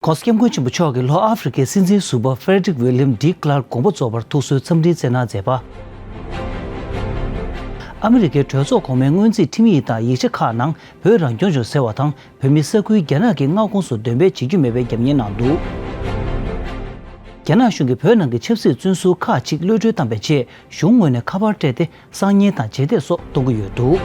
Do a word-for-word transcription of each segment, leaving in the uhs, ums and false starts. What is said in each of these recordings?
༸གོང་ས་༸སྐྱབས་མགོན་ཆེན་པོ་མཆོག་གིས་ལྷོ་ཨ་ཧྥེ་རི་ཁའི་སྲིད་འཛིན་ཟུར་པ་Frederick William de Klerk དགོངས་པ་རྫོགས་པར་ཐུགས་གསོའི་འཚམས་འཕྲིན་སྩལ་གནང་མཛད་པ། ཨ་མི་རི་ཀའི་གྲོས་ཚོགས་གོང་མའི་སྔོན་རྩིས་ཁྲིམས་ཡིག་དང་ཡིག་ཆ་ཁག་ནང་བོད་རང་སྐྱོང་ལྗོངས་ཟེར་བ་དང་། བོད་མི་ས་ཁུལ་རྒྱ་ནག་གི་མངའ་ཁོངས་སུ་འདོན་སྤེལ་བྱེད་རྒྱུ་མེད་པའི་རྒྱབ་གཉེར་གནང་འདུག་རྒྱ་ནག་གཞུང་གིས་བོད་ནང་གི་ཆབ་སྲིད་བཙོན་ཟུར་ཁག་ཅིག་གློད་གྲོལ་བཏང་པའི་རྗེས། གཞུང་ངོས་ནས་ཁ་པར་སྤྲད་དེ། གསང་ཉན་དང་རྗེས་འདེད་སོགས་གཏོང་གི་ཡོད་འདུག་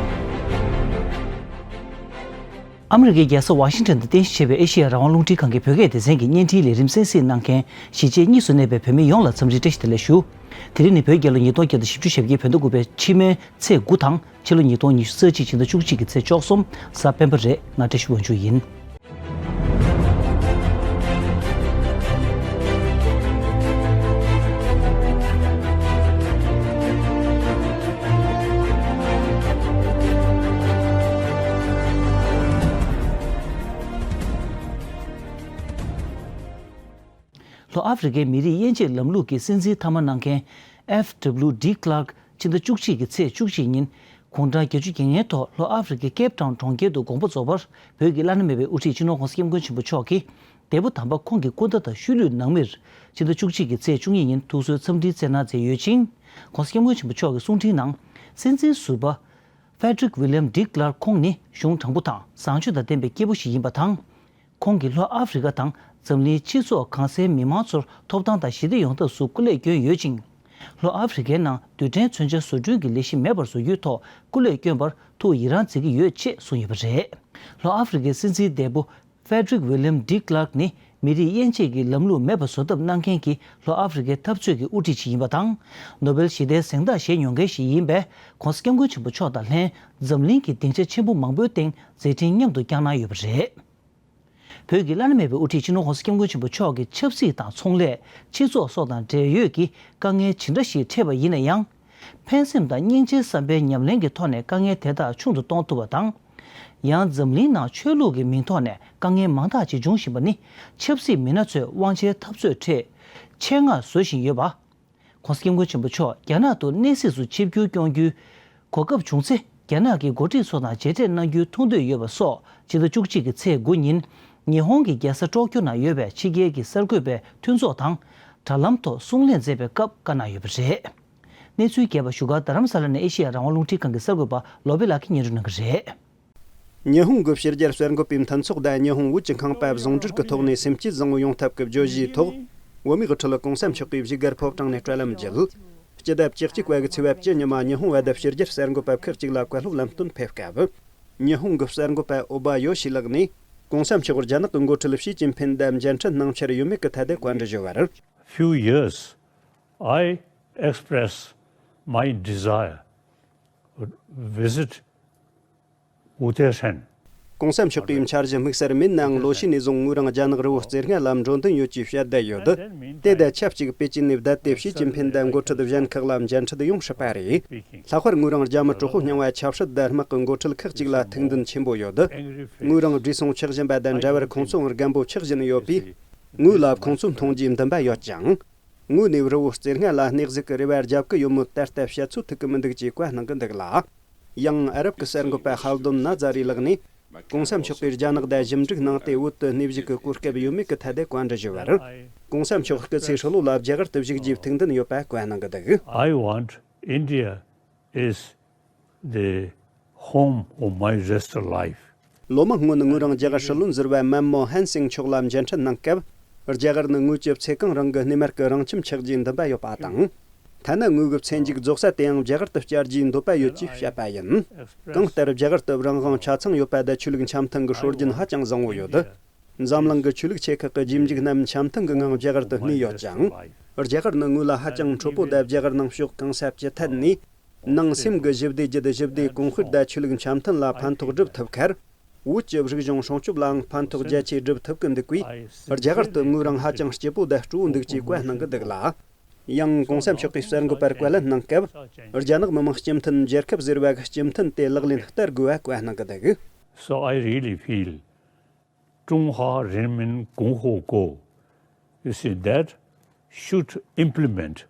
ཨ་མི་རི་ཀའི་རྒྱལ་ས་ཝ་ཤིང་ཊོན་དུ་རྟེན་གཞི་བྱས་པའི་ཨེ་ཤེ་ཡ་རང་དབང་རླུང་འཕྲིན་ཁང་གི་བོད་སྐད་སྡེ་ཚན་གྱི་བརྙན་འཕྲིན་ལས་རིམ་གསན་གཟིགས་གནང་མཁན་གཞིས་བྱེས་གཉིས་སུ་གནས་པའི་བོད་མི་ཡོངས་ལ་འཚམས་འདྲིའི་བཀྲ་ཤིས་བདེ་ལེགས་ཞུ། དེ་རིང་ནི་བོད་རྒྱལ་ལོ་ཉིས་སྟོང་བརྒྱ་དང་བཞི་བཅུ་ཞེ་བརྒྱད་ཕྱི་ཟླ་དགུ་པའི་ཕྱི་མའི་ཚེས་དགུ་དང་། ཕྱི་ལོ་ཉིས་སྟོང་ཉི་ཤུ་རྩ་གཅིག་ཕྱི་ཟླ་བཅུ་གཅིག་གི་ཚེས་བཅུ་གསུམ་གཟའ་སྤེན་པ་རེད། ང་བཀྲ་ཤིས་དབང་ཕྱུག་ཡིན། ལྷོ་ཨ་ཧྥེ་རི་ཁའི་མི་རིགས་དབྱེ་འབྱེད་ལམ་ལུགས་ཀྱི་སྲིད་འཛིན་མཐའ་མ་གནང་མཁན་F W de Klerk ཕྱི་ཟླ་བཅུ་གཅིག་གི་ཚེས་བཅུ་གཅིག་ཉིན་དགུང་གྲངས་བརྒྱད་ཅུ་གྱ་ལྔའི་ཐོག་ལྷོ་ཨ་ཧྥེ་རི་ཁའི་ཀེབ་ཊའུན་གྲོང་ཁྱེར་དུ་དགོངས་པ་རྫོགས་པར། བོད་ཀྱི་བླ་ན་མེད་པའི་དབུ་ཁྲིད་སྤྱི་ནོར་༸གོང་ས་༸སྐྱབས་མགོན་ཆེན་པོ་མཆོག་གིས་འདས་པོ་དམ་པ་ཁོང་གི་སྐུ་ཟླ་དང་ཤུལ་ལུས་ནང་མིར་ཕྱི་ཟླ་བཅུ་གཅིག་གི་ཚེས་བཅུ་གཉིས་ཉིན་ཐུགས་གསོའི་འཚམས་འདྲི་སྩལ་གནང་མཛད་ཡོད་ཅིང་། ༸གོང་ས་༸སྐྱབས་མགོན་ཆེན་པོ་མཆོག་གི་གསུང་འཕྲིན་ནང་། སྲིད་འཛིན་ཟུར་པ་Frederick William de Klerk ཁོང་ནི་གཞུང་དྲང་པོ་དང་བཟང་སྤྱོད་དང་ལྡན་པའི་སྐྱེས་བུ་ཞིག་ཡིན་པ་དང་། ཁོང་གིས་ལྷོ་ཨ་ཧྥེ་རི་ཁ་དང་འཛམ་གླིང་སྤྱི་ཚོགས་གང་སའི་མི་མང་ཚོར་ཐོབ་ཐང་དང་ཞི་བདེ་ཡོང་ཐབས་སུ་སྐུ་ལས་བསྐྱོན་ཡོད་ཅིང་། ལྷོ་ཨ་ཧྥེ་རི་ཁའི་ནང་རྡུལ་ཕྲན་མཚོན་ཆ་བཟོ་སྐྲུན་གྱི་ལས་གཞི་མེད་པར་བཟོ་རྒྱུའི་ཐོག་སྐུ་ལས་བསྐྱོན་པར་ཐུགས་ཡི་རང་མཛད་ཀྱི་ཡོད་ཅེས་གསུངས་ཡོད་པ་རེད། ལྷོ་ཨ་ཧྥེ་རི་ཁའི་སྲིད་འཛིན་འདས་པོ་Frederick William de Klerk ནི་མི་རིགས་དབྱེ་འབྱེད་ཀྱི་ལམ་ལུགས་མེད་པ་བཟོ་ཐབས་གནང་མཁན་གྱི་ལྷོ་ཨ་ཧྥེ་རི་ཁའི་འཐབ་རྩོད་ཀྱི་དབུ་ཁྲིད་ཅིག་ཡིན་པ་དང་། ནོ་བེལ་ཞི་བདེའི་གཟེངས་རྟགས་བཞེས་མྱོང་མཁན་ཞིག་ཡིན་པས། ༸གོང་ས་༸སྐྱབས་མགོན་ཆེན་པོ་མཆོག་དང་ལྷན་འཛམ་གླིང་གི་སྡིངས་ཆ་ཆེན་པོ་མང་པོའི་སྟེང་མཛད་འཕྲིན་མཉམ་དུ་བསྐྱངས་གནང་ཡོད་པ་རེད། བོད་ཀྱི་བླ་ན་མེད་པའི་དབུ་ཁྲིད་སྤྱི་ནོར་༸གོང་ས་༸སྐྱབས་མགོན་ཆེན་པོ་མཆོག་གིས་ཆབ་སྲིད་དང་ཚོང་ལས། སྤྱི་ཚོགས་སོགས་དང་འབྲེལ་ཡོད་ཀྱི་དཀའ་ངལ་ཇི་འདྲ་ཞིག་འཕྲད་པ་ཡིན་ན་ཡང་། ཕན་སེམས་དང་སྙིང་རྗེའི་བསམ་པའི་ཉམས་ལེན་གྱི་ཐོག་ནས་དཀའ་ངལ་དེ་དག་ཆུང་དུ་གཏོང་ཐུབ་པ་དང་། ཡང་འཛམ་གླིང་ནང་ཆོས་ལུགས་ཀྱི་མིང་ཐོག་ནས་དཀའ་ངལ་མང་དག་ཅིག་འབྱུང་བཞིན་པ་ནི། ཆབ་སྲིད་མི་སྣ་ཚོས་དབང་ཆའི་འཐབ་རྩོད་ཁྲོད་ཆེད་མངགས་བཟོ་བཞིན་ཡོད་པ། ༸གོང་ས་༸སྐྱབས་མགོན་ཆེན་པོ་མཆོག་རྒྱ་ནག་ཏུ་གནས་གཟིགས་སུ་ཆིབས་བསྒྱུར་སྐྱོང་རྒྱུའི་གོ་སྐབས་བྱུང་ཚེ། རྒྱ་ནག་གི་འགོ་ཁྲིད་ཚོ་དང་མཇལ་འཕྲད་གནང་རྒྱུའི་ཐུགས་འདོད་ཡོད་པ་སོགས། ཕྱི་ཟླ་བཅུ་གཅིག་གི་ཚེས་དགུ་ཉིན། ཉི་ཧོང་གི་རྒྱལ་ས་ཀྲོ་ཀྱོ་ན་ཡོད་པའི་ཕྱི་རྒྱལ་གྱི་གསར་འགོད་པའི་མཐུན་ཚོགས་དང་དྲ་ལམ་ཐོག་གསུང་གླེང་མཛད་པའི་སྐབས་བཀའ་གནང་ཡོད་པ་རེད། གནས་ཚུལ་རྒྱས་པ་བཞུགས་སྒར་རྡ་རམ་ས་ལ་ནས་ཨེ་ཤེ་ཡ་རང་དབང་རླུང་འཕྲིན་ཁང་གི་གསར་འགོད་པ་བློ་བྷེ་ལགས་ཀྱིས་སྙན་སྒྲོན་གནང་གི་རེད། ཉི་ཧོང་གི་ཕྱི་རྒྱལ་གསར་འགོད་པའི་མཐུན་ཚོགས་དང་ཉི་ཧོང་བོད་ཀྱི་ཁང་པ་ཟུང་འབྲེལ་གྱི་ཐོག་ནས་སེམས་བསྐྱེད་བཟང་བོ་ཡོང་ཐབས་ཀྱི་བརྗོད་གཞིའི་ཐོག་བོད་མིའི་དབུ་ཁྲིད་༸གོང་ས་མཆོག་གིས་བཞུགས་སྒར་ཕོ་བྲང་ནས་སྤྲོ་ལམ་བརྒྱུད། སྤྱི་ཟླ་བཅུ་གཅིག་པ་གི་ཚེས་པ་བཅུ་ཉི་མ་ཉི་ཧོང་བ་དང་ཕྱི་རྒྱལ་གསར་འགོད་པ་ཁག་ཅིག་ལ་བཀའ་སློབ་ལམ་སྟོན་ཕེབས་སྐབས། ཉི་ཧོང་གི་གསར་འགོད་པ་ཨོ་བ་ཡོ་ཤི་ལགས་ནས་༸གོང་ས་མཆོག་རྒྱ་ནག་གི་འགོ་ཁྲིད་ཞི་ཅིན་ཕིན་དང་མཇལ་འཕྲད་གནང་འཆར་ཡོད་མེད་ཀྱི་ཐད་དུ་བཀའ་འདྲི་ཞུས་པར། Few years, I express my desire to visit Wu Tei Shan. ༸གོང་ས་མཆོག་གིས་འཆར་གཞི་དམིགས་བསལ་མིན་ནའང་ལོ་ཤས་ནས་བཟུང་ངོས་རང་རྒྱ་ནག་རི་བོ་རྩེ་ལྔ་ལ་འགྲོ་འདུན་ཡོད་ཅེས་བཤད་བསྡད་ཡོད། དེ་དང་ཆབས་ཅིག་པེ་ཅིན་ནས་བསྡད་དེ་ཞི་ཅིན་ཕིན་དང་འགོ་ཁྲིད་གཞན་ཁག་ལ་མཇལ་འཕྲད་ཡོང་སྲིད་པ་རེད། ལྷག་པར་ངོས་རང་རྒྱ་མི་གྲོགས་པོ་རྙིང་བ་ཆབ་སྲིད་དང་དམག་གི་འགོ་ཁྲིད་ཁག་ཅིག་ལ་ཐུགས་འདུན་ཆེན་པོ་ཡོད། ངོས་རང་བགྲེས་སོང་ཆགས་བཞིན་པ་དང་འདྲ་བར་ཁོང་ཚོའང་རྒན་པོ་ཆགས་བཞིན་ཡོད་པས། ངོས་ལ་ཁོང་ཚོ་མཐོང་རྒྱུའི་འདུན་པ་ཡོད་ཅིང་། ངོས་ནས་རི་བོ་རྩེ་ལྔ་ལ་གནས་གཟིགས་ཀྱི་རེ་བ་རྒྱབ་ཀྱི་ཡོད་མོད། ད་ལྟ་བཤད་ཚོད་ཐིག་གི་མི་འདུག་ཅེས་བཀའ་གནང་གི་འདུག་ལ། ཡང་ཨ་རབ་ཀྱི་གསར་འགོད་པ་ཧལ་དོན་ན་ཛ་རི་ལགས་ནས། ༸གོང་ས་མཆོག་གིས་རྒྱ་ནག་དང་ཞིབ་འཇུག་གནང་སྟེ་བོད་དུ་གནས་བཞུགས་ཀྱི་གོ་སྐབས་ཡོད་མེད་ཀྱི་ཐད་དུ་བཀའ་འདྲི་ཞུས་པར། ༸གོང་ས་མཆོག་སྐུ་ཚེ་ཧྲིལ་བོ་ལ་རྒྱ་གར་དུ་བཞུགས་རྒྱུའི་ཐུགས་འདུན་ཡོད་པ་བཀའ་གནང་གི་འདུག I want India is the home of my rest of life. ལོ་མང་སྔོན་ངོས་རང་རྒྱ་གར་སྲིད་བློན་ཟུར་པ་མན་མོ་ཧན་སིང་མཆོག་ལ་མཇལ་འཕྲད་གནང་སྐབས། རྒྱ་གར་ནི་ངོས་ཀྱི་ཚེ་གང་རིང་གི་སྣེ་མར་གྱི་རང་ཁྱིམ་ཆགས་རྒྱུའི་འདུན་པ་ཡོད་པ་དང་། ཐ་ན་ངོས་ཀྱི་ཚེ་མཇུག་རྫོགས་ས་དེའང་རྒྱ་གར་དུ་བསྐྱལ་རྒྱུའི་འདོད་པ་ཡོད་ཅེས་བཤད་པ་ཡིན། གང་ལྟར་རྒྱ་གར་དུ་རང་དབང་ཆ་ཚང་ཡོད་པ་དང་ཆོས་ལུགས་འཆམ་མཐུན་གྱི་སྲོལ་རྒྱུན་ཧ་ཅང་བཟང་བོ་ཡོད། འཛམ་གླིང་གི་ཆོས་ལུགས་ཆེ་ཁག་གི་རྗེས་འཇུག་རྣམས་འཆམ་མཐུན་གྱི་ངང་རྒྱ་གར་དུ་གནས་ཡོད་ཅིང་། རྒྱ་གར་ནི་ངོས་ལ་ཧ་ཅང་འཕྲོད་པོ་དང་རྒྱ་གར་ནང་ཕྱོགས་གང་ས་ཅི་ཐད་ནས། ནང་སེམས་ཀྱི་ཞི་བདེ་བརྒྱུད་ཞི་བདེའི་གོང་སྤེལ་དང་ཆོས་ལུགས་འཆམ་མཐུན་ལ་ཕན་ཐོགས་སྒྲུབ་ཐུབ་ཁར། བོད་ཀྱི་རིག་གཞུང་སྲུང་སྐྱོབ་ལའང་ཕན་ཐོགས་རྒྱ་ཆེ་སྒྲུབ་ཐུབ་ཀྱི་འདུག་པས། རྒྱ་གར་དུ་ངོས་རང་ཧ་ཅང་སྐྱིད་པོ་དང་སྤྲོ་བོ་འདུག་ཅེས་བཀའ་གནང་གི་འདུག་ལ། ཡང་༸གོང་ས་མཆོག་གིས་གསར་འགོད་པར་བཀའ་ལན་གནང་སྐབས། རྒྱ་ནག་མི་དམངས་སྤྱི་མཐུན་རྒྱལ་ཁབ་ཟེར་བ་གི་སྤྱི་མཐུན་དེ་ལག་ལེན་བསྟར་དགོས་པ་བཀའ་གནང་གི་འདུག So I really feel 中华人民共和国, you see, that should implement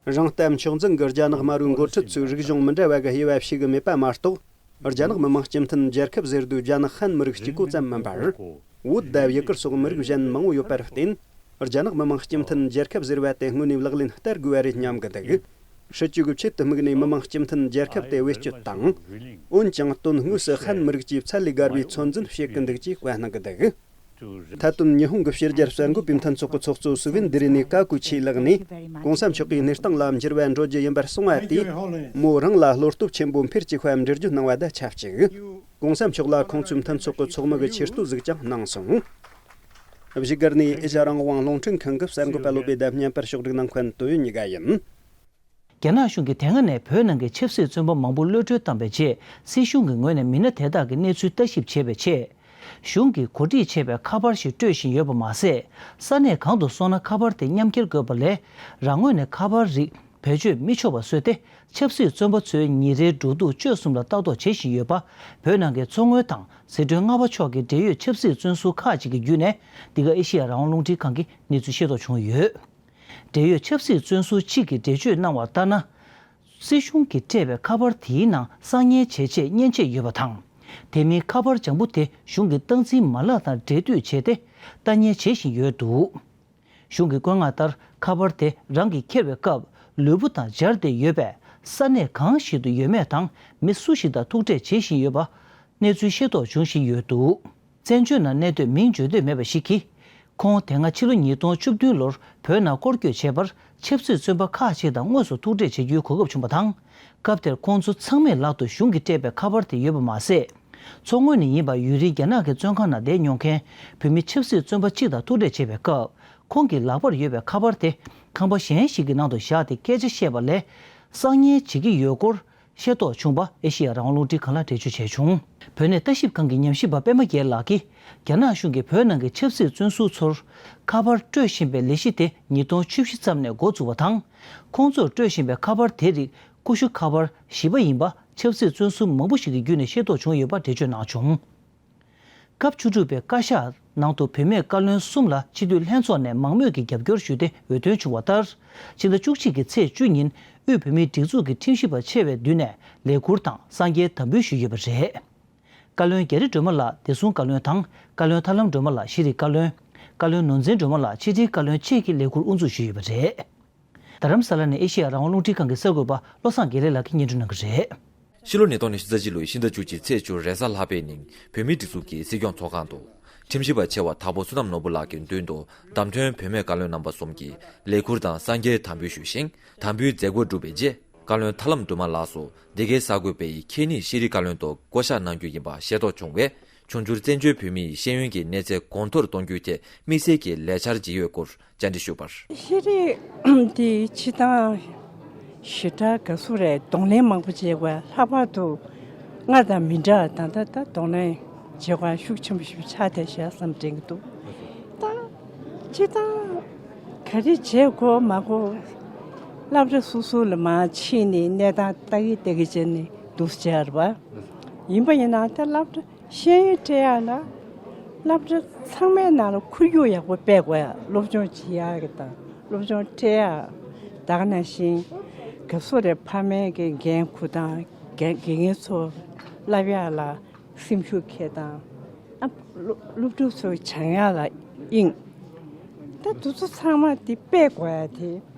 རང་ལྟ་མཆོག་འཛིན་གྱི་རྒྱ་ནག་དམར་པོའི་འགོ་ཁྲིད་ཚོས་རིག་གཞུང་མི་འདྲ་བ་གི་དབྱེ་བ་ཕྱེ་གི་མེད་པ་མ་གཏོགས། རྒྱ་ནག་མི་དམངས་སྤྱི་མཐུན་རྒྱལ་ཁབ་ཟེར་དུས་རྒྱ་ནག་ཧན་མི་རིགས་གཅིག་པོ་ཙམ་མིན་པར། བོད་དང་ཡུ་གུར་སོགས་མི་རིགས་གཞན་མང་བོ་ཡོད་པར་བརྟེན། རྒྱ་ནག་མི་དམངས་སྤྱི་མཐུན་རྒྱལ་ཁབ་ཟེར་བ་དེ་དངོས་གནས་ལག་ལེན་བསྟར་དགོས་པ་རེད་སྙམ་གི་འདུག་སྲིད་ཇུས་ཀྱི་ཆེད་དུ་དམིགས་ནས་མི་དམངས་སྤྱི་མཐུན་རྒྱལ་ཁབ་དེ་བེད་སྤྱོད་དང་། འོན་ཀྱང་དོན་དངོས་སུ་ཧན་མི་རིགས་ཀྱིས་ཚད་ལས་བརྒལ་བའི་ཚོད་འཛིན་བྱེད་ཀྱི་འདུག་ཅེས་བཀའ་གནང་གི་འདུག་མཐའ་དོན་ཉི་ཧོང་གི་ཕྱི་རྒྱལ་གསར་འགོད་པའི་མཐུན་ཚོགས་ཀྱི་ཚོགས་གཙོ་སུ་ཝེན་དི་རི་ནི་ཀ་ཀུ་ཆི་ལགས་ནས། གོང་ས་མཆོག་གིས་གནས་སྟངས་ལ་འགྱུར་བ་འགྲོ་རྒྱུ་ཡིན་པར་གསུངས་པ་དེས། མོ་རང་ལ་བློ་སྟོབས་ཆེན་པོ་འཕེལ་བཅུག་པ་འགྲེལ་བརྗོད་གནང་བ་དང་ཆབས་ཅིག་གོང་ས་མཆོག་ལ་ཁོང་ཚོའི་མཐུན་ཚོགས་ཀྱི་ཚོགས་མི་གི་ཆེ་བསྟོད་ཟིག་ཀྱང་གནང་སོང་། བཞུགས་སྒར་ནས་ཨེ་ཤ་རང་དབང་རླུང་འཕྲིན་ཁང་གི་གསར་འགོད་པ་བློ་བདེ་ལྡེམ་བརྙན་པར་ཕྱོགས་སྒྲིག་གནང་མཁན་དོན་ཡོད་ཉི་དགའ་ཡིན། རྒྱ་ནག་གཞུང་གིས་དེ་སྔ་ནས་བོད་ནང་གི་ཆབ་སྲིད་བཙོན་པ་མང་པོ་གློད་གྲོལ་བཏང་བའི་རྗེས། སྲིད་གཞུང་གི་ངོས་ནས་མི་སྣ་དེ་དག་གི་གནས་ཚུལ་ལྟ་ཞིབ་བྱེད་པའི་ཆེད། གཞུང་གིས་གོ་སྒྲིག་བྱས་པའི་ཁ་པར་ཞིག་སྤྲོད་བཞིན་ཡོད་པ་མ་ཟད། ས་གནས་གང་དུ་སོང་ན་ཁ་པར་དེ་མཉམ་འཁྱེར་དགོས་པ་ལས། རང་ངོས་ནས་ཁ་པར་རིགས་བེད་སྤྱོད་མི་ཆོག་པ་བཟོས་ཏེ། ཆབ་སྲིད་བཙོན་པ་ཚོའི་ཉིན་རེའི་འགྲོ་འདུག་སྤྱོད་གསུམ་ལ་ལྟ་རྟོག་བྱེད་བཞིན་ཡོད་པ། བོད་ནང་གི་མཚོ་སྔོན་དང་ཟི་ཁྲོན་རྔ་བ་ཕྱོགས་ཀྱི་འབྲེལ་ཡོད་ཆབ་སྲིད་བཙོན་ཟུར་ཁག་ཅིག་གི་བརྒྱུད་ནས། འདི་ག་ཨེ་ཤེ་ཡ་རང་དབང་རླུང་འཕྲིན་ཁང་གིས་གནས་ཚུལ་ཤེས་རྟོགས་བྱུང་ཡོད། འབྲེལ་ཡོད་ཆབ་སྲིད་བཙོན་ཟུར་གཅིག་གིས་འགྲེལ་བརྗོད་གནང་བ་ལྟར་ན། སྲིད་གཞུང་གིས་སྤྲད་པའི་ཁ་པར་དེའི་ནང་གསང་ཉན་བྱེད་ཆེད་མཉེན་ཆས་ཡོད་པ་དང་། དེ་མིན་ཁ་པར་ལྗང་བུ་དེ་གཞུང་གི་སྟངས་འཛིན་མ་ལག་དང་འབྲེལ་མཐུད་བྱས་ཏེ། ལྟ་ཉན་བྱེད་བཞིན་ཡོད་འདུག་གཞུང་གི་བཀོད་མངགས་ལྟར་ཁ་པར་དེ་རང་གིས་འཁྱེར་བའི་སྐབས་ལུས་པོ་དང་སྦྱར་ཏེ་ཡོད་པས། ས་གནས་གང་ཞིག་ཏུ་ཡོད་མེད་དང་། མི་སུ་ཞིག་དང་ཐུག་འཕྲད་བྱེད་བཞིན་ཡོད་པ། གནས་ཚུལ་ཤེས་རྟོགས་འབྱུང་བཞིན་ཡོད་འདུག་བཙན་བྱོལ་ནང་གནས་སྡོད་མིང་བརྗོད་འདོད་མེད་པ་ཞིག་གིས། ཁོང་དེ་སྔ་ཕྱི་ལོ་ཉིས་སྟོང་བཅུ་བདུན་ལོར་བོད་ནང་སྐོར་སྐྱོད་བྱས་པར། ཆབ་སྲིད་བཙོན་པ་ཁག་ཅིག་དང་དངོས་སུ་ཐུག་འཕྲད་བྱེད་རྒྱུའི་གོ་སྐབས་བྱུང་བ་དང་། སྐབས་དེར་ཁོང་ཚོ་ཚང་མའི་ལག་ཏུ་གཞུང་གིས་སྤྲད་པའི་ཁ་པར་དེ་ཡོད་པ་མ་ཟད། མཚོ་སྔོན་ནས་ཡིན་པ་ཡུན་རིང་རྒྱ་ནག་གི་བཙོན་ཁང་ནང་བསྡད་མྱོང་མཁན་བོད་མི་ཆབ་སྲིད་བཙོན་པ་གཅིག་དང་ཐུག་འཕྲད་བྱས་པའི་སྐབས། ཁོང་གི་ལག་པར་ཡོད་པའི་ཁ་པར་དེ་ཁང་པ་གཞན་ཞིག་གི་ནང་དུ་བཞག་སྟེ་སྐད་ཆ་བཤད་པ་ལས། གསང་ཉན་བྱེད་ཀྱི་ཡོད་སྐོར། ཤེས་རྟོགས་བྱུང་བ་ཨེ་ཤེ་ཡ་རང་དབང་རླུང་འཕྲིན་ཁང་ལ་འགྲེལ་བརྗོད་བྱས་བྱུང་། བོད་གནས་ལྟ་ཞིབ་ཁང་གི་ཉམས་ཞིབ་པ་པད་མ་རྒྱལ་ལགས་ཀྱིས། རྒྱ་ནག་གཞུང་གིས་བོད་ནང་གི་ཆབ་སྲིད་བཙོན་ཟུར་ཚོར་ཁ་པར་སྤྲོད་བཞིན་པའི་ལས་གཞི་དེ་ཉིས་སྟོང་བཅུ་བཞི་ཙམ་ནས་འགོ་བཙུགས་པ་དང་། ཁོང་ཚོར་སྤྲོད་བཞིན་པའི་ཁ་པར་དེ་རིགས་ཀུ་ཤུ་ཁ་པར་བཞི་པ་ཡིན་པ་ཆབ་སྲིད་བཙོན་ཟུར་མང་པོ་ཞིག་གི་བརྒྱུད་ནས་ཤེས་རྟོགས་བྱུང་ཡོད་པ་འགྲེལ་བརྗོད་གནང་བྱུང་། སྐབས་བཅུ་དྲུག་པའི་བཀའ་ཤག་ནང་དུ་བུད་མེད་བཀའ་བློན་གསུམ་ལ་སྤྱི་འཐུས་ལྷན་ཚོགས་ནས་མང་མོས་ཀྱི་རྒྱབ་སྐྱོར་ཞུས་ཏེ་འོས་ཐོན་བྱུང་བ་ལྟར། ཕྱི་ཟླ་བཅུ་གཅིག་གི་ཚེས་བཅུ་ཉིན་དབུས་བོད་མིའི་སྒྲིག་འཛུགས་ཀྱི་ཁྲིམས་ཞིབ་པ་ཆེ་བའི་མདུན་ནས་ལས་འཁུར་དང་སངས་རྒྱས་དམ་འབུལ་ཞུས་ཡོད་པ་རེད། བཀའ་བློན་རྒྱ་རི་སྒྲོལ་མ་ལགས་བདེ་སྲུང་བཀའ་བློན་དང་། བཀའ་བློན་ཐར་ལམ་སྒྲོལ་མ་ལགས་ཤེས་རིག་བཀའ་བློན། བཀའ་བློན་ནོར་འཛིན་སྒྲོལ་མ་ལགས་ཕྱི་དྲིལ་བཀའ་བློན་བཅས་ཀྱི་ལས་འཁུར་དབུ་འཛུགས་ཞུས་ཡོད་པ་རེད། རྡ་རམ་ས་ལ་ནས་ཨེ་ཤེ་ཡ་རང་དབང་རླུང་འཕྲིན་ཁང་གི་གསར་འགོད་པ་བློ་བཟང་དགེ་ལེགས་ལགས་ཀྱིས་སྙན་སྒྲོན་གནང་གི་རེད། ཕྱི་ལོ་ཉིས་སྟོང་ཉི་ཤུ་རྩ་གཅིག་ལོའི་ཕྱི་ཟླ་བཅུ་གཅིག་ཚེས་བཅུ་རེས་གཟའ་ལྷག་པའི་ཉིན་བོད་མིའི་སྒྲིག་འཛུགས་ཀྱི་སྲིད་སྐྱོང་ཚོགས་ཁང་དུ། ཁྲིམས་ཞིབ་པ་ཆེ་བ་དྭགས་པོ་བསོད་ནམས་ནོར་བུ་ལགས་ཀྱི་མདུན་དུ་བདམས་ཐོན་བུད་མེད་བཀའ་བློན་རྣམ་པ་གསུམ་གྱིས་ལས་འཁུར་དང་སངས་རྒྱས་དམ་འབུལ་ཞུས་ཤིང་། དམ་འབུལ་མཛད་སྒོ་གྲུབ་པའི་རྗེས། བཀའ་བློན་ཐར་ལམ་སྒྲོལ་མ་ལགས་སུ་སྡེ་དགེ་གསར་འགོད་པའི་ཁྱེད་ཉིད་ཤེས་རིག་བཀའ་བློན་དུ་བསྐོ་གཞག་གནང་རྒྱུ་ཡིན་པ་ཤེས་རྟོགས་བྱུང་བས། འབྱུང་འགྱུར་བཙན་བྱོལ་བོད་མིའི་ཤེས་ཡོན་གྱི་གནས་ཚད་གོང་མཐོར་གཏོང་རྒྱུའི་ཐད་དམིགས་བསལ་གྱི་ལས་འཆར་ཇི་ཡོད་སྐོར་བཅར་འདྲི་ཞུས་པར། ཤེས་རིག་འདི་སྤྱིར་བཏང་ཞེ་དྲག་དགའ་བསུ་རེད། གདོང་ལེན་མང་པོ་བྱས་པ་ལྷག་པར་དུ་སྔར་དང་མི་འདྲ། ད་ལྟ་ད་གདོང་ལེན་བྱེད་པ་ཤུགས་ཆེན་པོ་ཞིག་ཆགས་བསྡད་ཤག་བསམ་དྲན་གྱི་འདུག་ད་སྤྱིར་བཏང་ག་རེ་བྱེད་དགོས་མ་དགོས་སློབ་གྲྭ་སོ་སོ་ལ་མར་ཕྱིན་ནས་གནས་སྟངས་ལྟ་གི་ལྟ་གི་བྱས་ནས་འདུག་སེ་བྱས་རེད་པ། ཡིན་པ་ཡིན་ན་ད་སློབ་གྲྭ་ཤེས་ཡོན་སྤྲད་ཡག་ལ་སློབ་གྲྭ་ཚང་མའི་ནང་ལ་ཁོར་ཡུག་ཡག་པོ་སྤྲད་དགོས་ཡ། སློབ་སྦྱོང་བྱེད་ཡག་གི་དང་སློབ་སྦྱོང་སྤྲད་ཡག་ད་ག་ནང་བཞིན་དགའ་བསུ་རེད། ཕ་མའི་གི་འགན་ཁུར་དང་འགན་འགན་ངེས་ཚོ་བསླབ་ཡག་ལ་སེམས་ཤུགས་འཁྱེར་དང་། ཨ་སློབ་སློབ་ཕྲུག་ཚོའི་སྦྱང་ཡག་ལ་དབྱིངས། ད་དེ་ཚོ་ཚང་མ་དེ་སྤེལ་དགོས་ཡ་དེ་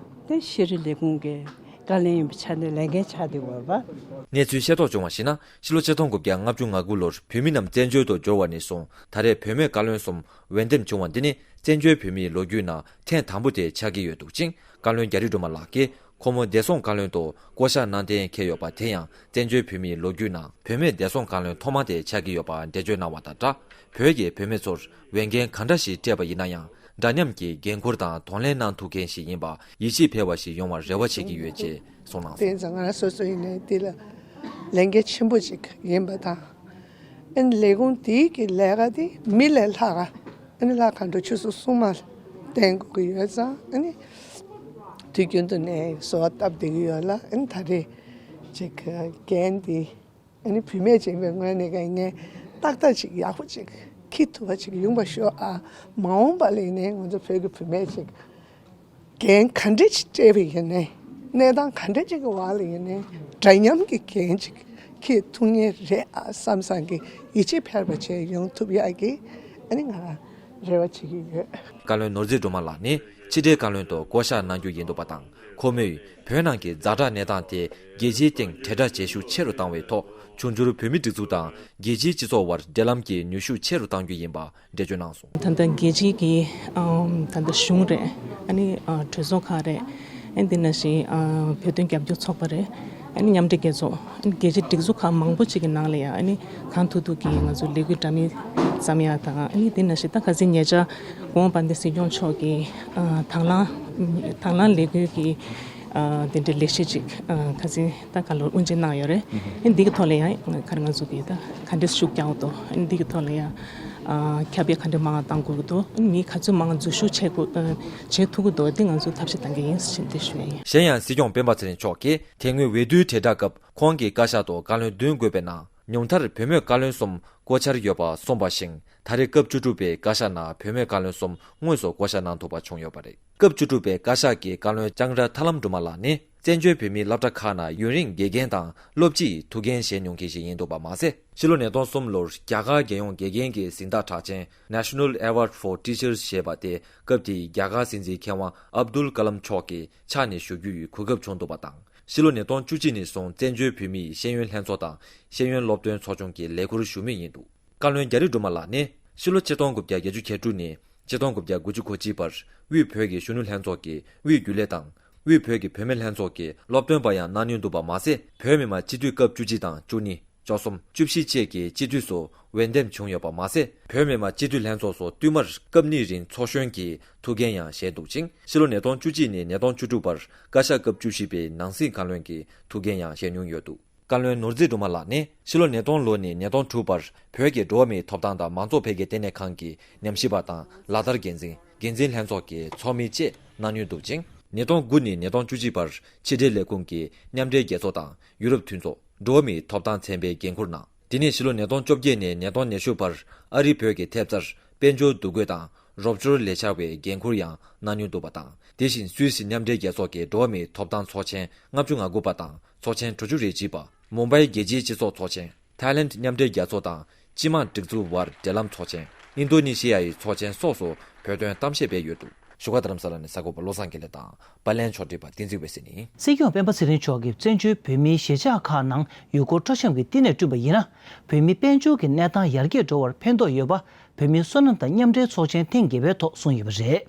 དེ་ཤེས་རིག་ལས་ཁུངས་ཀྱི་བཀའ་བློན་ཡིན་པའི་ཆ་ནས་ལས་འགན་ཆགས་བསྡད་ཡོད་རེད་པ། གནས་ཚུལ་ཤེས་རྟོགས་བྱུང་བར་གཞིགས་ན། ཕྱི་ལོ་ཆིག་སྟོང་དགུ་བརྒྱ་ལྔ་བཅུ་ང་དགུ་ལོར་བོད་མི་རྣམས་བཙན་བྱོལ་དུ་འབྱོར་བ་ནས་བཟུང་ད་རེས་བུད་མེད་བཀའ་བློན་གསུམ་འོས་འདེམས་བྱུང་བ་འདི་ནི་བཙན་བྱོལ་བོད་མིའི་ལོ་རྒྱུས་ནང་ཐེངས་དང་པོ་དེ་ཆགས་ཀྱི་ཡོད་འདུག་ཅིང་། བཀའ་བློན་རྒྱ་རི་སྒྲོལ་མ་ལགས་ཀྱིས་ཁོ་མོ་བདེ་སྲུང་བཀའ་བློན་དུ་བསྐོ་གཞག་གནང་གཏན་འཁེལ་ཡོད་པ་དེ་ཡང་བཙན་བྱོལ་བོད་མིའི་ལོ་རྒྱུས་ནང་བུད་མེད་བདེ་སྲུང་བཀའ་བློན་ཐོག་མ་དེ་ཆགས་ཀྱི་ཡོད་པ་འགྲེལ་བརྗོད་གནང་བ་དང་སྦྲགས། བོད་ཀྱི་བུད་མེད་ཚོར་འོས་འགན་གང་འདྲ་ཞིག་སྤྲད་པ་ཡིན་ན་ཡང་། འདྲ་མཉམ་གྱི་འགན་འཁུར་དང་གདོང་ལེན་གནང་ཐུབ་མཁན་ཞིག་ཡིན་པ་ཡིད་ཆེས་འཕེར་བ་ཞིག་ཡོང་བར་རེ་བ་བྱེད་ཀྱི་ཡོད་ཅེས་གསུངས་གནང་སོང་། དེ་ཙང་ང་རང་སོ་སོ་ཡིན་ནའི་དེ་ལ་ལས་འགན་ཆེན་པོ་ཅིག་ཡིན་པ་དང་། ཨ་ནི་ལས་ཁུངས་དེའི་གི་ལས་ཀ་དེ་མི་ལས་ལྷག་ག་ཨ་ནི་ལྷག་ག་འགྲོ་ཆུ་ཚོད་གསུམ་མ་བསྟེན་དགོས་ཀྱི་ཡོད་ཙང་། ཨ་ནི་དུས་རྒྱུན་དུ་ནས་གསོལ་བ་བཏབ་བསྡད་ཀྱི་ཡོད་ལ། ཨ་ནི་ད་རེས་ཅིག་འགན་དེ། ཨ་ནི་བུད་མེད་ཅིག་ཡིན་པའི་ངོས་ནས་ཀྱང་ངས་ཏག་ཏག་ཅིག་ཡག་པོ་ཅིག་འཁྱེར་ཐུབ་པ་ཅིག་ཡོང་བ་ཤོག་ཨ། མ་འོངས་པ་ལ་ཡིན་ནའི་ང་ཚོ་བོད་ཀྱི་བུད་མེད་ཅིག་འགན་ག་འདྲ་ཅིག་སྤྲད་པ་ཡིན་ནའི། གནས་སྟངས་ག་འདྲ་ཅིག་གི་འོག་ལ་ཡིན་ནའི་འདྲ་མཉམ་གྱི་འགན་ཅིག་འཁྱེར་ཐུབ་ངེས་རེད་ཨ་བསམ་བསམ་གྱི་ཡིད་ཆེས་འཕེར་བ་བྱས་ཡོང་ཐུབ་ཡག་གི་ ཨ་ནི་ང་རང་རེ་བ་བྱེད་ཀྱི་ཡོད། བཀའ་བློན་ནོར་འཛིན་སྒྲོལ་མ་ལགས་ནི་ཕྱི་དྲིལ་བཀའ་བློན་དུ་བསྐོ་གཞག་གནང་རྒྱུ་ཡིན་འདུག་པ་དང་། ཁོ་མོས་བོད་ནང་གི་ཛ་དྲག་གནས་སྟངས་དེ་རྒྱལ་སྤྱིའི་སྟེང་དྲིལ་བསྒྲགས་བྱེད་ཤུགས་ཆེ་རུ་བཏང་བའི་ཐོག། འབྱུང་འགྱུར་བོད་མིའི་སྒྲིག་འཛུགས་དང་རྒྱལ་སྤྱིའི་སྤྱི་ཚོགས་དབར་འབྲེལ་ལམ་གྱི་ནུས་ཤུགས་ཆེ་རུ་གཏང་རྒྱུ་ཡིན་པ་འགྲེལ་བརྗོད་གནང་སོང་། ད་ལྟ་རྒྱལ་སྤྱིའི་གི་ཨམ་ད་ལྟ་གཞུང་རེད། ཨ་ནི་ཨ་གྲོས་ཚོགས་ཁག་རེད། ཨ་ནི་དེ་ནང་བཞིན་ཨ་བོད་དོན་རྒྱབ་སྐྱོར་ཚོགས་པ་རེད། ཨ་ནི་མཉམ་འབྲེལ་རྒྱལ་ཚོགས། ཨ་ནི་རྒྱལ་སྤྱིའི་སྒྲིག་འཛུགས་ཁག་མང་པོ་ཅིག་གི་ནང་ལ་ཡང་ཨ་ནི་གང་ཐུབ་ཐུབ་ཀྱིས་ང་ཚོ་ལས་འགུལ་འདྲ་མིན་བརྩམ་ཡག་དང་། ཨ་ནི་དེ་ནང་བཞིན་ད་ཁ་སང་ཉེ་ཆར་གོང་དཔལ་ལྡན་སྲིད་སྐྱོང་མཆོག་གིས་ཨ་དང་བླངས་དང་བླངས་ལས་འགུལ་གྱི་ཨ་དེ་འདྲའི་ལས་གཞི་ཅིག་ཨ་ཁ་སང་ད་ག་ལོར་དབུ་འབྱེད་གནང་ཡོད་རེད། ཨ་ནི་འདི་གི་ཐོག་ལ་ཡང་ག་རེ་ང་ཚོ་གིས་ད་ག་འདྲས་ཤུགས་རྒྱག་དགོས་འདུག་ཨ་ནི་འདི་གི་ཐོག་ལ་ཡང་ཨ་ཁྱབ་སྤེལ་ག་འདྲས་མང་བ་གཏང་དགོས་ཀྱི་འདུག་ཨ་ནི་མི་ག་ཚོད་མང་འཛུལ་ཞུགས་བྱེད་དགོས་ཨ་བྱེད་ཐུབ་ཀྱི་འདུག་འདི་ང་ཚོ་ཐབས་ཤེས་གཏང་གི་ཡིན་ཞེས་འདི་ཞུ་ཡ་ཡིན། གཞན་ཡང་སྲིད་སྐྱོང་སྤེན་པ་ཚེ་རིང་མཆོག་གིས་དེ་སྔོན་འོས་བསྡུའི་དྲིལ་བསྒྲགས་སྐབས་ཁོང་གི་བཀའ་ཤག་ཏུ་བཀའ་བློན་བདུན་དགོས་པའི་ནང་། ཉུང་མཐར་བུད་མེད་བཀའ་བློན་གསུམ་བསྐོ་འཆར་ཡོད་པ་གསུངས་པ་བཞིན། ད་རེས་སྐབས་བཅུ་དྲུག་པའི་བཀའ་ཤག་ནང་བུད་མེད་བཀའ་བློན་གསུམ་དངོས་སུ་བསྐོ་གཞག་གནང་ཐུབ་པ་བྱུང་ཡོད་པ་རེད། སྐབས་བཅུ་དྲུག་པའི་བཀའ་ཤག་གི་བཀའ་བློན་ལྕང་ར་ཐར་ལམ་སྒྲོལ་མ་ལགས་ནི་བཙན་བྱོལ་བོད་མིའི་སློབ་གྲྭ་ཁག་ནང་ཡུན་རིང་དགེ་རྒན་དང་སློབ་སྤྱིའི་ཐུགས་འགན་བཞེས་མྱོང་མཁན་ཞིག་ཡིན་འདུག་པ་མ་ཟད། ཕྱི་ལོ་ཉིས་སྟོང་གསུམ་ལོར་རྒྱ་གར་རྒྱལ་ཡོངས་དགེ་རྒན་གྱི་གཟེངས་རྟགས་གྲགས་ཅན་National Award for Teachers ཞེས་པ་དེ་སྐབས་དེའི་རྒྱ་གར་སྲིད་འཛིན་མཁས་དབང་ཨབ་དུལ་ཀ་ལམ་མཆོག་གི་ཕྱག་ནས་ཞུ་རྒྱུ་ཡི་གོ་སྐབས་བྱུང་འདུག་པ་དང་། ཕྱི་ལོ་ཉིས་སྟོང་བཅུ་གཅིག་ནས་བཟུང་བཙན་བྱོལ་བོད་མིའི་ཤེས་ཡོན་ལྷན་ཚོགས་དང་ཤེས་ཡོན་སློབ་སྟོན་ཚོགས་ཆུང་གི་ལས་ཁུར་ཞུ་མུས་ཡིན་འདུག་བཀའ་བློན་རྒྱ་རི་སྒྲོལ་མ་ལགས་ནི་ཕྱི་ལོ་ཆིག་སྟོང་དགུ་བརྒྱ་བརྒྱད་ཅུ་གྱ་དྲུག་ནས་ཆིག་སྟོང་དགུ་བརྒྱ་དགུ་བཅུ་གོ་གཅིག་བར་དབུས་བོད་ཀྱི་གཞོན་ནུ་ལྷན་ཚོགས་ཀྱི་དབུས་རྒྱུན་ལས་དང་། དབུས་བོད་ཀྱི་བུད་མེད་ལྷན་ཚོགས་ཀྱི་སློབ་སྟོན་པ་ཡང་གནང་མྱོང་འདུག་པ་མ་ཟད། བོད་མི་མང་སྤྱི་འཐུས་སྐབས་བཅུ་གཅིག་དང་བཅུ་གཉིས། བཅུ་གསུམ། བཅུ་བཞི་བཅས་ཀྱི་སྤྱི་འཐུས་སུ་འོས་འདེམས་བྱུང་ཡོད་པ་མ་ཟད། བོད་མི་མང་སྤྱི་འཐུས་ལྷན་ཚོགས་སུ་བསྟུད་མར་སྐབས་གཉིས་རིང་ཚོགས་གཞོན་གྱི་ཐུགས་འགན་ཡང་བཞེས་འདུག་ཅིང་། ཕྱི་ལོ་ཉིས་སྟོང་བཅུ་གཅིག་ནས་ཉིས་སྟོང་བཅུ་དྲུག་བར་བཀའ་ཤག་སྐབས་བཅུ་བཞི་པའི་ནང་སྲིད་བཀའ་བློན་གྱི་ཐུགས་འགན་ཡང་བཞེས་མྱོང་ཡོད་འདུག་བཀའ་བློན་ནོར་འཛིན་སྒྲོལ་མ་ལགས་ནི་ཕྱི་ལོ་ཉིས་སྟོང་ལོ་ནས་ཉིས་སྟོང་དྲུག་བར་བོད་ཀྱི་འགྲོ་བ་མིའི་ཐོབ་ཐང་དང་མང་གཙོ་འཕེལ་རྒྱས་ལྟེ་གནས་ཁང་གི་ཉམས་ཞིབ་པ་དང་ལག་བསྟར་འགན་འཛིན། འགན་འཛིན་ལྷན་ཚོགས་ཀྱི་ཚོགས་མི་བཅས་གནང་མྱོང་འདུག་ཅིང་། ཉིས་སྟོང་དགུ་ནས་ཉིས་སྟོང་བཅུ་གཅིག་བར་ཕྱི་འབྲེལ་ལས་ཁུངས་ཀྱི་མཉམ་འབྲེལ་རྒྱལ་ཚོགས་དང་ཡུ་རོབ་མཐུན་ཚོགས། འགྲོ་བ་མིའི་ཐོབ་ཐང་ཚན་པའི་འགན་འཁུར་གནང་། དེ་ནས་ཕྱི་ལོ་ཉིས་སྟོང་བཅོ་བརྒྱད་ནས་ཉིས་སྟོང་ཉི་ཤུ་བར་ཨ་རིའི་བོད་ཀྱི་ཐེབས་རྩར་དཔལ་འབྱོར་འདུ་འགོད་དང་རོགས་སྐྱོར་ལས་འཆར་བའི་འགན་འཁུར་ཡང་གནང་མྱོང་འདུག་པ་དང་། དེ་བཞིན་སུད་སི་མཉམ་འབྲེལ་རྒྱལ་ཚོགས་ཀྱི་འགྲོ་བ་མིའི་ཐོབ་ཐང་ཚོགས་ཆེན་ལྔ་བཅུ་ང་དགུ་པ་དང་ཚོགས་ཆེན་དྲུག་ཅུ་རེ་གཅིག་པ། མུམ་བྷའི་རྒྱལ་སྤྱིའི་སྤྱི་ཚོགས་ཚོགས་ཆེན། ཐའི་ལེནྜ་མཉམ་འབྲེལ་རྒྱལ་ཚོགས་དང་སྤྱི་དམངས་སྒྲིག་འཛུགས་དབར་འབྲེལ་ལམ་ཚོགས་ཆེན། ཨིན་རྡོ་ནི་ཤི་ཡ་ཡི་ཚོགས་ཆེན་སོགས་སུ་བོད་དོན་གཏམ་བཤད་སྤེལ་ཡོད་འདུག་བཞུགས་སྒར་རྡ་རམ་ས་ལ་ནས་གསར་འགོད་པ་བློ་བཟང་དགེ་ལེགས་དང་། པར་ལེན་ཕྱོགས་སྒྲིག་པ་བསྟན་འཛིན་འོད་ཟེར་ནི། སྲིད་སྐྱོང་སྤེན་པ་ཚེ་རིང་མཆོག་གིས་བཙན་བྱོལ་བོད་མིའི་གཞིས་ཆགས་ཁག་ནང་ཡུལ་སྐོར་སྤྲོ་འཆམ་གྱི་བསྟི་གནས་བསྐྲུན་པ་ཡིན་ན། བོད་མིའི་དཔལ་འབྱོར་གྱི་གནས་སྟངས་ཡར་རྒྱས་འགྲོ་བར་ཕན་ཐོགས་ཡོད་པ། བོད་མིའི་སོ་ནམ་དང་མཉམ་འབྲེལ་ཚོགས་ཆེན་ཐེངས་བརྒྱད་པའི་ཐོག་གསུངས་ཡོད་པ་རེད།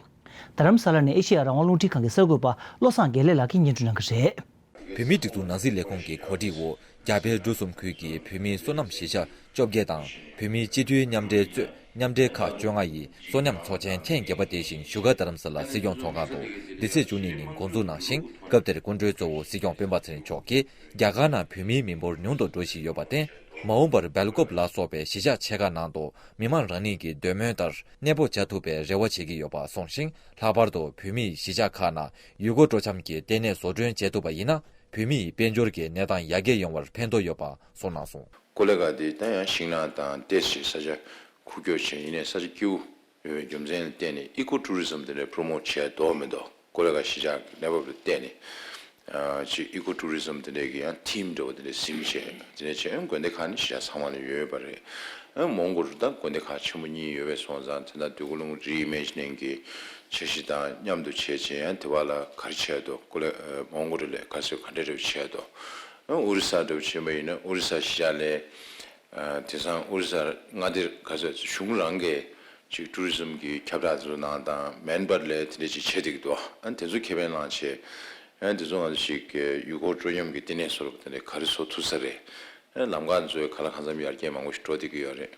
རྡ་རམ་ས་ལ་ནས་ཨེ་ཤེ་ཡ་རང་དབང་རླུང་འཕྲིན་ཁང་གི་གསར་འགོད་པ་བློ་བཟང་དགེ་ལེགས་ལགས་ཀྱིས་སྙན་སྒྲོན་གནང་གི་རེད། བོད་མིའི་སྒྲིག་འཛུགས་ནང་སྲིད་ལས་ཁུངས་ཀྱི་གོ་སྒྲིག་འོག་རྒྱ་བལ་འབྲུག་གསུམ་ཁུལ་གྱི་བོད་མིའི་སོ་ནམ་གཞིས་ཆགས་བཅོ་བརྒྱད་དང་བོད་མིའི་སྤྱི་འཐུས་མཉམ་འབྲེལ་གཙོས་མཉམ་འབྲེལ་ཁག་བཅོ་ལྔ་ཡི་སོ་ནམ་ཚོགས་ཆེན་ཐེངས་བརྒྱད་པ་དེ་བཞིན་བཞུགས་སྒར་རྡ་རམ་ས་ལ་སྲིད་སྐྱོང་ཚོགས་ཁང་དུ་འདི་ཚེས་བཅུ་གཉིས་ཉིན་འགོ་འཛུགས་གནང་ཞིང་། སྐབས་དེར་སྐུ་མགྲོན་གཙོ་བོ་སྲིད་སྐྱོང་སྤེན་པ་ཚེ་རིང་མཆོག་གིས་རྒྱ་གར་ནང་བོད་མིའི་མི་འབོར་ཉུང་དུ་འགྲོ་བཞིན་ཡོད་པར་བརྟེན། མ་འོངས་པར་སྦེལ་ཀོབ་ལ་སོགས་པའི་གཞིས་ཆགས་ཆེ་ཁག་ནང་དུ་མི་མང་རང་ཉིད་ཀྱི་འདོད་མོས་ལྟར་གནས་སྤོ་བྱ་ཐུབ་པའི་རེ་བ་བྱེད་ཀྱི་ཡོད་པ་གསུངས་ཤིང་། ལྷག་པར་དུ་བོད་མིའི་གཞིས་ཆགས་ཁག་ནང་ཡུལ་སྐོར་སྤྲོ་འཆམ་གྱི་ལྟེ་གནས་བཟོ་སྐྲུན་བྱེད་ཐུབ་པ་ཡིན་ན། བོད་མིའི་དཔལ་འབྱོར་གྱི་གནས་སྟངས་ཡར་རྒྱས་ཡོང་བར་ཕན་ཐོགས་ཡོད་པ་གསུངས་གནང་སོང་། ཀོ་ལི་གྷལ་དེ་ད་ཡང་ཤིང་ནགས་དང་ཏོག་ཙམ་ས་ཆ་ཁུག་ཀྱོག་བྱས། ཡིན་ནའི་ས་ཆ་སྐྱིད་པོ་ཡོད་པའི་རྒྱུ་མཚན་ལ་བརྟེན་ནས་ཨི་ཀོ་ཊུ་རི་ཛམ་དེ་འདྲ་པྲོ་མོཊ་བྱས་འདུག་མི་འདུག་ཀོ་ལི་གྷལ་གཞིས་ཆགས་ཀྱི་གནས་བབ་ལ་བརྟེན་ནས། ཨ་ཅིག་ཨི་ཀོ་ཊུ་རི་ཛམ་དེ་འདྲ་གི་ཡང་ཐིམ་འདྲ་བོ་དེ་འདྲ་ཟིན་བྱས། དེ་འདྲ་བྱས་དགོན་སྡེ་ཁག་ནི་གཞིས་ཆགས་ཚང་མ་ལ་ཡོད་པ་རེད། ཨ་མོན་གྷོ་རུ་ད་དགོན་སྡེ་ཁག་ཆེན་པོ་གཉིས་ཡོད་པའི་སོང་ཙང་། དེ་དང་དུས་འཁོར་གླིང་རི་ཨི་མེ་ཇི་ནིང་གི་འཆར་གཞི་དང་མཉམ་དུ་བྱས་བྱས། ཡང་དེ་བ་ལ་ག་རེ་བྱས་འདུག་ཀོ་ལི་ཨ་མོན་གྷོ་རུ་ལ་ག་ཚོད་ག་འདྲ་འདྲ་བོ་བྱས་འདུག་ཨ་ཨོ་རི་ས་འདྲ་བོ་བྱས་པ་ཡིན་ན་ཨོ་རི་ས་གཞིས་ཆགས་ལ། ཨ་དེང་སང་ཨོ་རི་ས་མངའ་སྡེ་ག་ཚོད་གཞུང་རང་གིས་ཅིག་ཊུ་རི་ཛམ་གྱི་ཁྱབ་བསྒྲགས་དེ་ཚོ་གནང་དང་མེན་པར་ལ་དེ་འདྲ་ཅིག་བྱེད་བསྡད་ཀྱི་འདུག་ཨ་དེ་ཚོ་ཁེ་ཕན་བླངས་བྱས། ཨ་དེ་ཚོ་ང་ཚོ་ཅིག་ཡུལ་སྐོར་སྤྲོ་འཆམ་གྱི་ལྟེ་གནས་བཟོ་འདྲ་བོ་དེ་འདྲ་ག་རེ་བཟོ་ཐུབ་ས་རེད། ཨ་ལམ་ཁ་དེ་ཚོ་ག་ལ་གང་འཚམ་ཡར་རྒྱས་མང་པོ་ཞིག་འགྲོ་བསྡད་ཀྱི་ཡོད་རེད།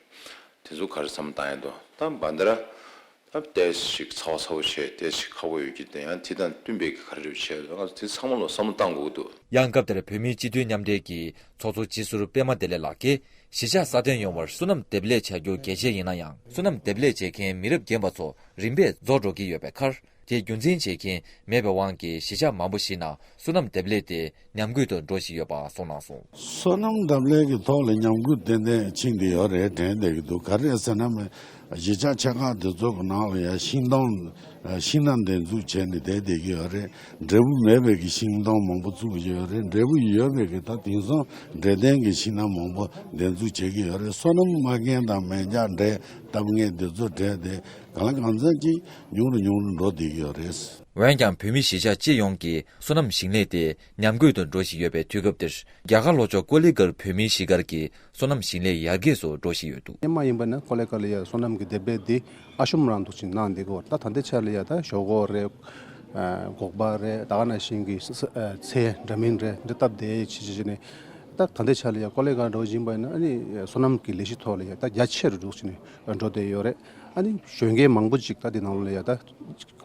དེ་ཚོ་ག་རེ་བསམ་བློ་བཏང་ཡ་འདུག་ད་བན་ད་ར། ཨ་ཏོག་ཙམ་ཞིག་ཚ་བ་ཚ་པོ་བྱས། ཏོག་ཙམ་ཞིག་ཁག་པོ་ཡོད་ཀྱི་དེ་ཡང་དེ་དང་བསྟུན་པའི་གི་ག་རེ་རེ་བྱས་འདུག་ང་ཚོ་དེ་ཚང་མ་ལ་བསམ་བློ་བཏང་དགོས་ཀྱི་འདུག་ཡང་སྐབས་དེར་བོད་མིའི་སྤྱི་འཐུས་མཉམ་འབྲེལ་གྱི་ཚོགས་གཙོ་སྤྱི་ཟུར་པད་མ་བདེ་ལེགས་ལགས་ཀྱིས། གཞིས་ཆགས་སྲ་བརྟན་ཡོང་བར་སོ་ནམ་འདེབས་ལས་བྱ་རྒྱུ་གལ་ཆེ་ཡིན་ན་ཡང་། སོ་ནམ་འདེབས་ལས་བྱེད་མཁན་མི་རབས་རྒན་པ་ཚོ་རིམ་པས་རྫོགས་འགྲོ་གི་ཡོད་པའི་ཁར། དེ་རྒྱུན་འཛིན་བྱེད་མཁན་མེད་པའི་དབང་གིས་གཞིས་ཆགས་མང་པོ་ཞིག་ནང་སོ་ནམ་འདེབས་ལས་དེ་ཉམས་རྒུད་དུ་འགྲོ་བཞིན་ཡོད་པ་གསུངས་གནང་སོང་། སོ་ནམ་འདེབས་ལས་ཀྱི་ཐོག་ལ་ཉམས་རྒུད་ཏན་ཏན་ཕྱིན་བསྡད་ཡོད་རེད་དྲན་བསྡད་ཀྱི་འདུག་ག་རེ་རེད་ཟེར་ན། མི་ གཞིས་ཆགས་ཆེ་ཁག་དེ་ཚོ་གི་ནང་ལ་ཡང་ཤིང་སྡོང་། ཤིང་སྣ་འདེབས་འཛུགས་བྱས་ནས་བསྡད་བསྡད་ཀྱི་ཡོད་རེད། འབྲས་བུ་མེད་པའི་གི་ཤིང་སྡོང་མང་པོ་བཙུགས་ཀྱི་ཡོད་རེད། འབྲས་བུ་ཡོད་པའི་གི་ད་དེང་སང་འབྲས་ལྡན་གྱི་ཤིང་སྣ་མང་པོ་འདེབས་འཛུགས་བྱེད་ཀྱི་ཡོད་རེད། སོ་ནམ་མ་རྒན་དང་མེ་སྒྱག་འབྲས་བཏབ་མཁན་དེ་ཚོ་འབྲས་དེ་གང་ལ་གང་འཚམ་ཅིག་ཉུང་རུ་ཉུང་རུ་འགྲོ་བསྡད་ཀྱི་ཡོད་རེད། འོན་ཀྱང་བོད་མི་གཞིས་ཆགས་སྤྱི་ཡོངས་ཀྱི་སོ་ནམ་ཞིང་ལས་དེ་ཉམས་རྒུད་དུ་འགྲོ་བཞིན་ཡོད་པའི་དུས་སྐབས་འདིར། རྒྱ་གར་ལྷོ་ཕྱོགས་ཀོ་ལི་གྷལ་བོད་མིའི་གཞིས་སྒར་གྱི་སོ་ནམ་ཞིང་ལས་ཡར་རྒྱས་སུ་འགྲོ་བཞིན་ཡོད་འདུག། སྔོན་མ་ཡིན་པ་ན་ཀོ་ལི་གྷལ་ལ་ཡ་སོ་ནམ་གྱི་འདེབས་ལས་འདི་ཨ་ཤོམ་རང་འདུག་ཅིང་གནང་བསྡད་ཀྱི་ཡོད། ད་ད་ལྟའི་ཆར་ལ་ཡ་ད་ཞོག་ཁོག་རེད། སྒོག་པ་རེད། ད་ག་ནང་བཞིན་གྱི་ཚལ་འདྲ་མིན་རེད། འདི་བཏབ་བསྡད་བྱས་བྱས་ནས། ད་ད་ལྟའི་ཆར་ལ་ཡ་ཀོ་ལི་གྷལ་འདྲ་བོ་ཡིན་པ་ན་ཨ་ནི་སོ་ནམ་གྱི་ལས་གཞི་ཐོག་ལ་ཡ་ད་རྒྱ་ཆེ་རུ་འགྲོ་བཞིན་འགྲོ་བསྡད་ཡོད་རེད། ཨ་ནི་གཞོན་སྐྱེས་མང་པོ་ཅིག་ད་འདི་ནང་ལ་ཡ་ད་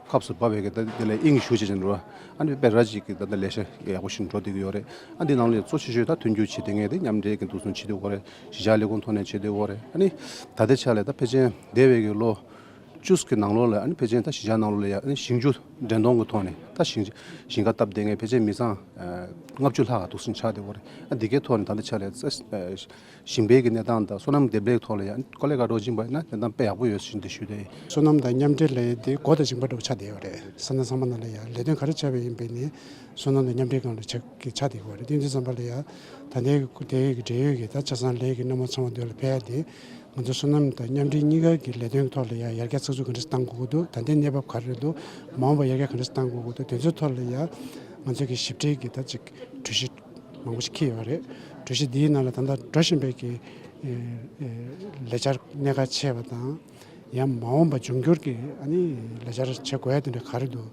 སྐབས་སུ་བབས་པའི་གི་ད་འདི་ལ་དབྱིངས་ཞུགས་བྱས་ཅིག་འགྲོ། ཨ་ནི་དཔེ་ར་ཅིག་གི་ད་ལྟ་ལས་ཤ་ཡག་པོ་ཞིག་འགྲོ་བསྡད་ཀྱི་ཡོད་རེད། ཨ་འདི་ནང་ལ་ཡ་གཙོ་ཆེ་ཤོས་ད་མཐུན་འགྱུར་བྱེད་བསྡད་མཁན་དེ་མཉམ་འབྲེལ་གྱི་འདུག་སེ་བྱེད་བསྡད་ཡོད་རེད། གཞིས་ཆགས་ལས་ཁུངས་ཐོག་ནས་བྱེད་བསྡད་ཡོད་རེད། ཨ་ནི་ད་ལྟའི་ཆ་ལ་ད་ཕལ་ཆེར་འདས་པའི་གི་ལོ་བཅུ་གི་ནང་ལོགས་ལ་ཨ་ནི་ཕལ་ཆེར་ད་གཞིས་ཆགས་ནང་ལོགས་ལ་ཡ་ཨ་ནི་ཞིང་ཆུ་འདྲེན་གཏོང་གི་ཐོག་ནས་ད་ཞིང་ཞིང་ཁ་བཏབ་བསྡད་མཁན་ཕལ་ཆེར་མི་ཚང་ལྔ་བཅུ་ལྷག་འདུག་སེ་ཆགས་བསྡད་ཡོད་རེད། ཨ་འདི་གའི་ཐོག་ནས་ད་ལྟའི་ཆ་ལ་ཞིང་པའི་གི་གནས་སྟངས་དང་སོ་ནམ་འདེབས་ལས་ཐོག་ལ་ཡང་ཀོ་ལི་གྷལ་འདྲ་བོ་ཅིག་ཡིན་པ་ན་གནས་སྟངས་དཔེ་ཡག་པོ་ཡོད་ཟེར་འདི་ཞུས་ཏེ། སོ་ནམ་དང་མཉམ་འབྲེལ་ལས་དེ་སྒོ་དང་མཇུག་མ་འདྲ་བོ་ཆགས་བསྡད་ཡོད་རེད། ས་གནས་ཚང་མ་ནང་ལ་ཡང་ལས་དོན་ག་རེ་བྱས་པ་ཡིན་པའི་ནི་སོ་ནམ་དང་མཉམ་འབྲེལ་སྒང་ལ་ཆགས་ཀྱི་ཆགས་བསྡད་ཡོད་རེད། དེ་འདི་ཙམ་པ་ལ་ཡང་ད་ལྟའི་དེ་གི་འབྲེལ་ཡོད་ཀྱི་ད་ཆ་ཚང་ལས་ཀྱི་སྣེ་མོ་ཚང་མ་འདི་ལ་ཕེབས་ཡ་དེ་ང་ཚོ་སོ་ནམ་དང་མཉམ་འབྲེལ་གཉིས་ཀ་གི་ལས་དོན་གྱི་ཐོག་ལ་ཡང་ཡར་རྒྱས་ཚགས་ཚུད་ག་འདྲ་ཞིག་གཏང་དགོས་ཀྱི་འདུག་ད་ལྟའི་གནས་བབ་ག་རེ་འདུག་མ་འོངས་པ་ཡར་རྒྱས་ག་འདྲ་ཞིག་གཏང་དགོས་ཀྱི་འདུག་དེ་ཚོའི་ཐོག་ལ་ཡང་ང་ཚོ་གི་ཞིབ་ཕྲའི་གི་ད་ཅིག་གྲོས་གཞི་མང་པོ་ཞིག་འཁྱེར་ཡོད་རེད། གྲོས་གཞི་འདིའི་ནང་ལ་ད་ལྟ་འགྲོ་བཞིན་པའི་གི་ལས་འཆར་གནད་འགག་ཆེ་བ་དང་། ཡང་མ་འོངས་པ་འབྱུང་འགྱུར་གྱི་ཨ་ནི་ལས་འཆར་བྱེད་དགོས་ཡ་དེ་འདྲ་ག་རེ་འདུག་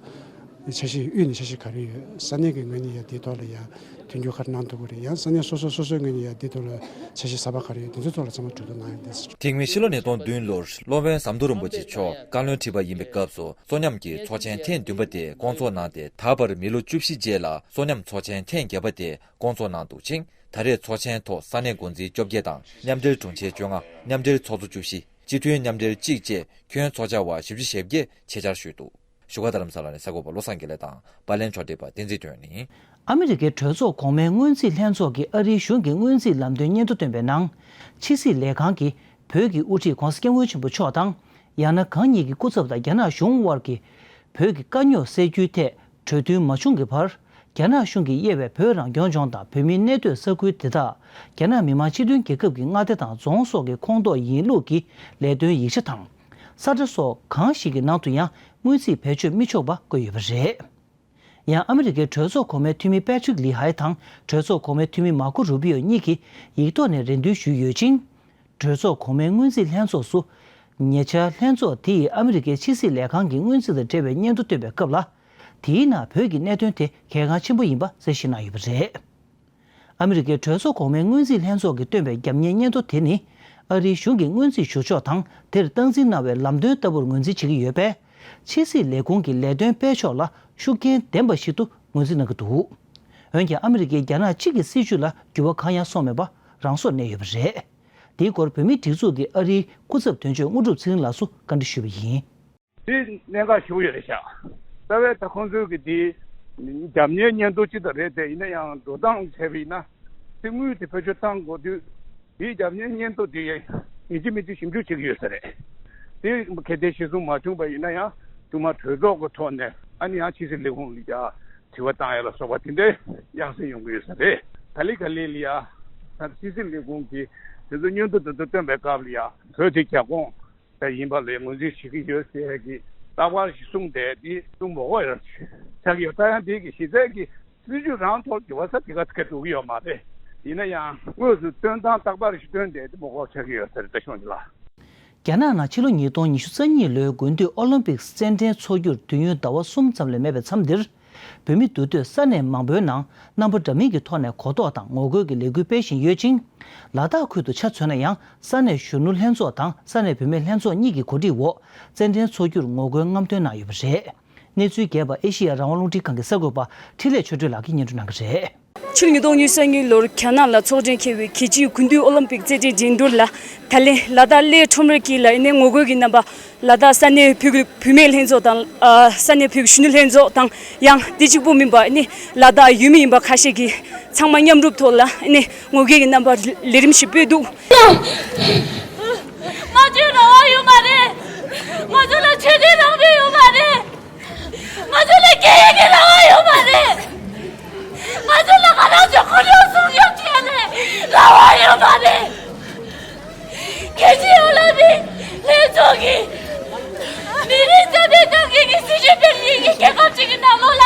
འཆར་གཞི་དབུས་ནས་འཆར་གཞི་ག་རེ་ཡོད། ས་གནས་ཀྱི་ངོས་ནས་ཡ་འདིའི་ཐོག་ལ་ཡ་མཐུན་འགྱུར་ག་རེ་གནང་ཐུབ་ཀྱི་རེད། ཡང་ས་གནས་སོ་སོ་སོ་སོའི་ངོས་ནས་ཡ་འདིའི་ཐོག་ལ་འཆར་གཞི་གསར་པ་ག་རེ་ཡོད། དེ་ཚོའི་ཐོག་ལ་ཚང་མ་གྲོས་བསྡུར་གནང་ཡ་དེ། དེ་མིན་ཕྱི་ལོ་ཉིས་སྟོང་བདུན་ལོར་སློབ་དཔོན་ཟམ་གདོང་རིན་པོ་ཆེ་མཆོག་བཀའ་བློན་ཁྲི་པ་ཡིན་པའི་སྐབས་སུ་གསོན་ཉམས་ཀྱི་ཚོགས་ཆེན་ཐེངས་བདུན་པ་དེ་བསྐོང་ཚོགས་གནང་སྟེ། ད་བར་མི་ལོ་བཅུ་བཞི་རྗེས་ལ་གསོན་ཉམས་ཚོགས་ཆེན་ཐེངས་བརྒྱད་པ་དེ་བསྐོང་ཚོགས་གནང་འདུག་ཅིང་། ད་རེས་ཚོགས་ཆེན་ཐོག་ས་གནས་འགོ་འཛིན་བཅོ་བརྒྱད་དང་མཉམ་འབྲེལ་དྲུང་ཆེ་བཅོ་ལྔ། མཉམ་འབྲེལ་ཚོགས་གཙོ་བཅུ་བཞི། སྤྱི་མཐུན་མཉམ་འབྲེལ་གཅིག་བཅས་ཁྱོན་ཚོགས་བཅར་བ་བཞི་བཅུ་ཞེ་བརྒྱད་ཆེད་བཅར་ཞུས་འདུག་བཞུགས་སྒར་རྡ་རམ་ས་ལ་ནས་གསར་འགོད་པ་བློ་བཟང་དགེ་ལེགས་དང་པར་ལེན་ཕྱོགས་སྒྲིག་པ་བསྟན་འཛིན་དོན་ནི། ཨ་མི་རི་ཀའི་གྲོས་ཚོགས་གོང་མའི་སྔོན་རྩིས་ལྷན་ཚོགས་ཀྱིས་ཨ་རིའི་གཞུང་གི་སྔོན་རྩིས་ལམ་སྟོན་སྙན་ཐོ་བཏོན་པའི་ནང་། ཕྱི་སྲིད་ལས་ཁང་གིས་བོད་ཀྱི་དབུ་ཁྲིད་༧གོང་ས་༧སྐྱབས་མགོན་ཆེན་པོ་མཆོག་དང་། ཡང་ན་གང་ཉིད་ཀྱི་སྐུ་ཚབ་དང་རྒྱ་ནག་གཞུང་དབར་གྱི་བོད་ཀྱི་དཀའ་རྙོག་སེལ་རྒྱུའི་ཐད་གྲོས་མཐུན་མ་བྱུང་གི་བར། རྒྱ་ནག་གཞུང་གིས་དབྱེ་བའི་བོད་རང་སྐྱོང་ལྗོངས་དང་བོད་མིའི་གནས་སྡོད་ས་ཁུལ་དེ་དག་རྒྱ་ནག་མི་དམངས་སྤྱི་མཐུན་རྒྱལ་ཁབ་ཀྱི་མངའ་སྡེ་དང་རྫོང་སོགས་ཀྱི་ཁོངས་གཏོགས་ཡིན་ལུགས་ཀྱི་ལས་དོན་ཡིག་ཆ་དང་། ས་ཁྲ་སོགས་གང་ཞིག་གི་ནང་དུ་ཡང་སྔོན་རྩིས་བེད་སྤྱོད་མི་ཆོག་པ་བཀོད་ཡོད་པ་རེད། ཡང་ཨ་མི་རི་ཀའི་གྲོས་ཚོགས་གོང་མའི་འཐུས་མི་པེ་ཁྲིག་ལི་ཧའེ་དང་གྲོས་ཚོགས་གོང་མའི་འཐུས་མི་མར་ཁོ་རུ་པི་ཡོ་གཉིས་ཀྱིས་ཡིག་ཐོག་ནས་རེ་འདུན་ཞུས་ཡོད་ཅིང་། གྲོས་ཚོགས་གོང་མའི་སྔོན་རྩིས་ལྷན་ཚོགས་སུ། ཉེ་ཆར་ལྷན་ཚོགས་དེ་ཡིས་ཨ་མི་རི་ཀའི་ཕྱི་སྲིད་ལས་ཁང་གི་སྔོན་རྩིས་དང་འབྲེལ་བའི་སྙན་ཐོ་བཏོན་པའི་སྐབས་ལ། དེའི་ནང་བོད་ཀྱི་གནད་དོན་དེ་གལ་འགངས་ཆེན་པོ་ཡིན་པ་གསལ་བཤད་གནང་ཡོད་པ་རེད། ཨ་མི་རི་ཀའི་གྲོས་ཚོགས་གོང་མའི་སྔོན་རྩིས་ལྷན་ཚོགས་ཀྱིས་བཏོན་པའི་རྒྱབ་གཉེར་སྙན་ཐོ་དེ་ནི། ཨ་རིའི་གཞུང་གི་སྔོན་རྩིས་ཞུ་ཕྱོགས་དང་དེར་སྟངས་འཛིན་གནང་བའི་ལམ་སྟོན་ལྟ་བུར་ངོས་འཛིན་བྱེད་ཀྱི་ཡོད་པས། ཕྱི་སྲིད་ལས་ཁུངས་ཀྱི་ལས་དོན་སྤེལ་ཕྱོགས་ལ་ཤུགས་རྐྱེན་ལྡན་པ་ཞིག་ཏུ་ངོས་འཛིན་གནང་གི་འདུག་འོན་ཀྱང་ཨ་མི་རི་ཀས་རྒྱ་ནག་གཅིག་གི་སྲིད་བྱུས་ལ་འགྱུར་བ་གང་ཡང་སོང་མེད་པ་རང་སོར་གནས་ཡོད་པ་རེད། དེའི་སྐོར་བོད་མིའི་སྒྲིག་འཛུགས་ཀྱི་ཨ་རིའི་སྐུ་ཚབ་དོན་གཅོད་དངོས་གྲུབ་ཚེ་རིང་ལགས་སུ་བཀའ་འདྲི་ཞུས་པ་ཡིན། དེ་གནད་འགག་ཞེ་པོ་ཡོད་རེད་ཤག་རྩ་བའི་ད་ཁོང་ཚོའི་གི་དེ་རྒྱབ་གཉེར་སྙན་ཐོ་ཅི་ལྟར་རེད་དེ་ཡིན་ན་ཡང་འགྲོ་སྟངས་བྱས་པ་ཡིན་ན་དེ་དངུལ་དེ་བེད་སྤྱོད་བཏང་དགོས་དུས་དེའི་རྒྱབ་གཉེར་སྙན་ཐོ་དེ་ཡིན་གཅིག་མིན་གཅིག་ཞིབ་འཇུག་བྱེད་ཀྱི་ཡོད་ས་རེད། དེ་གལ་ཏེ་གཞིར་བཟུང་མ་བྱུང་པ་ཡིན་ན་ཡང་ཐོག་མར་གྲོས་ཚོགས་ཀྱི་ཐོག་ནས་ཨ་ནི་ཡང་ཕྱི་སྲིད་ལས་ཁུངས་ལ་ཡ་དྲི་བ་བཏང་ཡ་ལ་སོགས་པ་དེ་འདྲའི་དབྱངས་གསལ་ཡོང་གི་ཡོད་ས་རེད། ག་ལེ་ག་ལེ་ལ་ཡ་ད་ཕྱི་སྲིད་ལས་ཁུངས་ཀྱིས་དེ་ཚོ་སྙན་ཐོ་དེ་ཚོ་བཏོན་པའི་སྐབས་ལ་ཡ་བོད་དེ་རྒྱ་ཁོངས། ད་ཡིན་པ་ལས་ངོས་འཛིན་བྱེད་ཀྱི་ཡོད་ཟེར་གྱི་རྟག་པར་ཞིག་གསུངས་ཏེ་འདི་གསུང་མ་དགོས་ཡོད་ཆགས་ཀྱི་ཡོད། ད་ཡང་འདི་གི་གཞི་རྩའི་གི་སྲིད་ཇུས་རང་ཐོག་འགྱུར་བ་ས་དེ་ག་ཐུག་གི་ཡོད་མ་རེད། ཡིན་ན་ཡང་དངོས་སུ་སྟོན་སྟངས་རྟག་པར་ཞིག་སྟོན་ཏེ་འདི་མ་དགོས་ཆགས་ཀྱི་ཡོད་ས་རེད། ད་གཞུང་འདི་ལ། རྒྱ་ནག་ནང་ཕྱི་ལོ་ཉིས་སྟོང་ཉི་ཤུ་རྩ་གཉིས་ལོའི་དགུན་དུས་ཨོ་ལིམ་པིག་རྩེད་འགྲན་འཚོགས་རྒྱུར་དུས་ཡུན་ཟླ་བ་གསུམ་ཙམ་ལས་མེད་པའི་མཚམས་འདིར། བོད་མི་འདུས་སྡོད་ས་གནས་མང་པོའི་ནང་རྣམ་པ་འདྲ་མིན་གྱི་ཐོག་ནས་གོ་རྟོགས་དང་ངོ་རྒོལ་གྱི་ལས་འགུལ་སྤེལ་བཞིན་ཡོད་ཅིང་། ལ་དྭགས་ཁུལ་དུ་ཆ་མཚོན་ན་ཡང་ས་གནས་གཞོན་ནུ་ལྷན་ཚོགས་དང་ས་གནས་བུད་མེད་ལྷན་ཚོགས་གཉིས་ཀྱི་གོ་སྒྲིག་འོག་རྩེད་འགྲན་འཚོགས་རྒྱུར་ངོ་རྒོལ་རྔམ་སྟོན་གནང་ཡོད་པ་རེད། གནས་ཚུལ་རྒྱས་པ་ཨེ་ཤི་ཡ་རང་དབང་རླུང་འཕྲིན་ཁང་གི་གསར་འགོད་པ་འཕྲིན་ལས་ཆོས་སྒྲོན་ལགས་ཀྱིས་སྙན་སྒྲོན་གནང་གི་རེད། ཕྱི་ལོ་ཉིས་སྟོང་ཉི་ཤུ་རྩ་གཉིས་ལོར་རྒྱ་ནག་ལ་ཚོགས་གྲལ་འཁེལ་བའི་རྒྱལ་སྤྱིའི་དགུན་དུས་ཨོ་ལིམ་པིག་རྩེད་འགྲན་འགྲན་བསྡུར་ལ་ད་ལན་ལ་དྭགས་གླེ་ཁྲོམ་ར་དཀྱིལ་ལ་ཡིན་ནའི་ངོ་རྒོལ་གྱི་རྣམ་པ། ལ་དྭགས་ས་གནས་བོད་ཀྱི་བུད་མེད་ལྷན་ཚོགས་དང་ཨ་ས་གནས་བོད་ཀྱི་གཞོན་ནུ་ལྷན་ཚོགས་དང་ཡང་འདི་གཅིག་པུ་མིན་པ་ནི་ལ་དྭགས་ཡུལ་མི་ཡིན་པ་ཁ་ཤས་ཀྱིས་ཚང་མ་མཉམ་རུབ་ཐོག་ལ་ནི་ངོ་རྒོལ་གྱི་རྣམ་པ་ལས་རིམ་ཞིག་སྤེལ་འདུག། ང་ཚོའི་རང་དབང་ཡོད་མ་རེད། ཆོས་དད་རང་མོས་ཡོད་མ་རེད། ང་ཚོ་ལ་སྐད་ཡིག་གི་རང་དབང་ཡོད་མ་རེད། ང་ཚོ་ལ་ང་རང་ཚོའི་ཁོར་ཡུག་སྲུང་སྐྱོབ་བྱེད་ཡ་ལ་རང་དབང་ཡོད་མ་རེད། རྒྱལ་སྤྱིའི་ཨོ་ལིམ་པིག་ལྷན་ཚོགས་ཀྱིས་མི་རིགས་རྩ་མེད་གཏོང་མཁན་གྱི་སྲིད་ཇུས་སྤེལ་མཁན་གྱི་རྒྱལ་ཁབ་ཅིག་གི་ནང་ལོགས་ལ་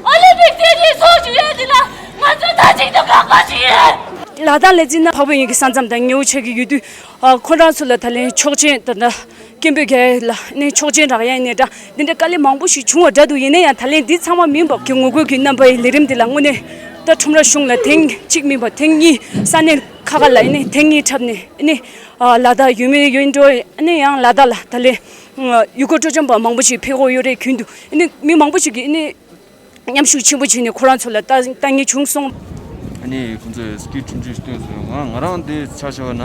ཨོ་ལིམ་པིག་རྩེད་འགྲན་ཚོགས་བཅུག་ཡ་འདི་ལ་ང་ཚོ་མཐའ་གཅིག་ཏུ་དགག་པ་བྱེད་ཀྱི་ཡོད། ལ་དྭགས་ལ་བརྩིས་ན་འཕགས་པའི་ཡུལ་གྱི་ས་མཚམས་དང་ཉེ་བོ་ཆགས་ཀྱི་ཡོད་དུས། ཨ། ཁོ་རང་ཚོ་ལ་ད་ལན་ཆོག་མཆན་ད་ལྟ་སྐད་འབོད་རྒྱག་ཡ་ལ་ནི་ཆོག་མཆན་རག་ཡ་ཡིན་ནའི་འདྲ། འདི་འདྲ་དཀའ་ལས་མང་པོ་ཞིག་བྱུང་བ་འདྲ་འདུག་ཡིན་ན་ཡང་ད་ལན་འདི་ཚང་མ་མིན་པ་གི་ངོ་རྒོལ་གྱི་རྣམ་པ་ཡི་ལས་རིམ་འདི་ལ་དངོས་གནས་ད་ཁྲོམ་ར་གཞུང་ལ་ཐེངས་གཅིག་མིན་པ་ཐེངས་གཉིས་ས་གནས་ཁག་ཁག་ལ་ནི་ཐེངས་གཉིས་འཁྲབ་ནས་ནི། ཨ། ལ་དྭགས་ཡུལ་མི་ཡུལ་འགྲོ་ནི་ཡང་ལ་དྭགས་ལ་ད་ལན་ཡུལ་སྐོར་སྤྲོ་འཆམ་པ་མང་པོ་ཞིག་ཕེབས་ཀྱི་ཡོད་རེད། རྒྱུན་དུ་ནི་མི་མང་པོ་ཞིག་གིས་ནི། མཉམ་ཞུགས་ཆེན་པོ་བྱས་ནས་ཁོ་རང་ཚོ་ལ་ལྟ་ལྟ་ངེས་བྱུང་སོང་། ཨ་ནི་ཁོང་ཚོས་སི་ཀིཊ་ཁྲིམས་གཅོད་ཞིག་བཏོན་སོང་། ང་ང་རང་དེ་ཆ་བཞག་ན་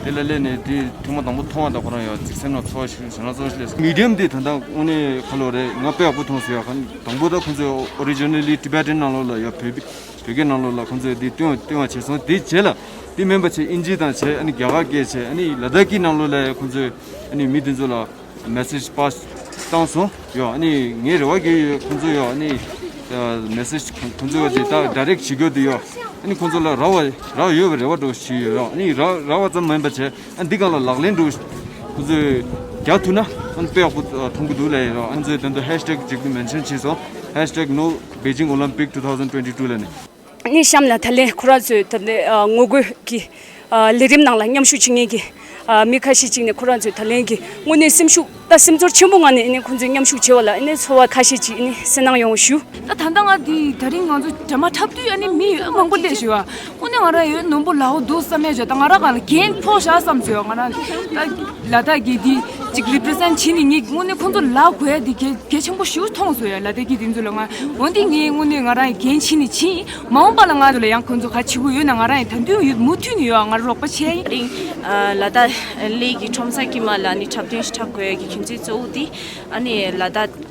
དེ་ལ་སླེབས་ནས་དེ་ཐེངས་མ་དང་པོ་མཐོང་བ་དང་ཁོ་རང་ཡང་གཟིགས་སེམས་ནང་ཚོར་བ་ཞིག་ཞེ་དྲག་ཚོར་བ་ཞིག་སླེབས་སོང་། མི་ཌི་ཡམ་དེ་ད་ལྟ་དངོས་གནས་ཁ་ལོ་རེད། ང་དཔེ་ཡག་པོ་མཐོང་སོང་ཡ། ཁ་དང་པོ་ད་ཁོང་ཚོས་ཨོ་རི་ཇི་ནལ་ལི་ཊི་བེ་ཊན་ནང་ལོགས་ལ་ཡ་བོད་བོད་སྐད་ནང་ལོགས་ལ་ཁོང་ཚོས་དེ་བཏོན་བཏོན་བ་བྱས་སོང་། དེ་རྗེས་ལ་དེ་མིན་པ་བྱས་དབྱིན་ཇི་དང་བྱས་ཨ་ནི་རྒྱ་གར་སྐད་བྱས་ཨ་ནི་ལ་དྭགས་ཀྱི་ནང་ལོགས་ལ་ཡ་ཁོང་ཚོས་ཨ་ནི་མི་དེ་ཚོ་ལ། མེ་སེཇ་པཱ་སི་བཏང་སོང་ཡོད། ཨ་ནི་ངའི་རེ་བ་གི་ཁོང་ཚོ་ཡོད། ཨ་ནི་མེ་སེཇ་ཁོང་ཚོ་དེ་ད་ཌའི་རེག་བྱེད་རྒྱུ་དེ་ཡོད། ཨ་ནི་ཁོང་ཚོ་ལ་རག་པ་རག་ཡོད་པའི་རེ་བ་འདྲ་བོ་ཞིག་ཡོད། ཨ་ནི་རག་རག་པ་ཙམ་མིན་པ་བྱས་ཨ་འདི་གང་ལ་ལག་ལེན་འདྲ་བོ་ཁོང་ཚོས་རྒྱག་ཐུབ་ན་ཨ་ནི་དཔེ་ཡག་པོ་མཐོང་གི་འདུག་ལབ་ཡོད། ཨ་ནི་ཁོང་ཚོས་ད་དུང་ཧེཤ་ཊེག་ཅིག་མེན་ཤན་བྱས་སོང་། ཧེཤ་ཊེག་ནོ་བེ་ཇིང་ཨོ་ལིམ་པིག་ཊུ་ཐའུ་ཟན་ཊུ་ཝེན་ཊི་ཊུ་ལབ་ནས། ནི་གཤམ་ལ་ད་ལན་ཁོ་རང་ཚོས་ད་ལན་ཨ་ངོ་རྒོལ་གྱི་ཨ་ལས་རིམ་ནང་ལ་མཉམ་ཞུགས་བྱེད་མཁན་གྱི་ཨ་མི་ཁ་ཤས་ཅིག་ནས་ཁོ་རང་ཚོས་ད་ལན་གྱི་དངོས་གནས་སེམས་ཤུགས་ད་སེམས་ཚོར་ཆེན་པོ་ངང་ནས་ནི་ཁོང་ཚོས་མཉམ་ཞུགས་བྱས་པ་ལ་ནི་ཚོར་བ་ཁ་ཤས་ཅིག་ནི་གསན་གནང་ཡོང་བ་ཞུ། ད་ད་ལྟ་ང་འདི་ད་རིང་ང་ཚོ་དྲ་མ་འཁྲབ་དུས་ཨ་ནི་མི་ཡོད་མང་པོ་སླེབས་བཞུགས་ཡ། དངོས་གནས་ང་རང་ཡོད་ནོར་བུ་ལའོ་འདུག་བསམ་ཡ་བྱས། ད་ང་རང་གང་ལ་འགན་ཕོག་བཞག་བསམ་བྱས་ཡ། ང་རང་ད་ལ་དྭགས་ཀྱི་འདི་ཅིག་རི་པི་རི་ཟེན་བྱས་ནས་ངས་དངོས་གནས་ཁོང་ཚོ་ལ་དགོས་ཡ་འདི་གལ་གལ་ཆེན་པོ་ཞེ་པོ་མཐོང་སོང་ཡ། ལ་དྭགས་ཀྱི་འདི་ཚོ་ལ་ང་འོན་ཏེ་ངས་དངོས་གནས་ང་རང་ཡི་འགན་བྱས་ནས་ཕྱིན། མ་འོངས་པ་ལ་ང་ཚོ་ལ་ཡང་ཁོང་ཚོ་ག་བྱེད་དགོས་ཡོད་ན་ང་རང་ཡི་ད་དུང་ཡོད་མུ་མཐུད་ནས་ཡོད་ང་རང་རོགས་པ་བྱས་ཡིན། རིང་ཨ་ལ་དྭགས་གླེ་གི་ཁྲོམ་ས་དཀྱིལ་མ་ལ་ནི་འཁྲབ་སྟོན་ཞིག་འཁྲབ་དགོས་ཡ་གི་རྒྱུ་མཚན་གཙོ་བོ་དེ་ཨ་ནི་ལ་དྭགས་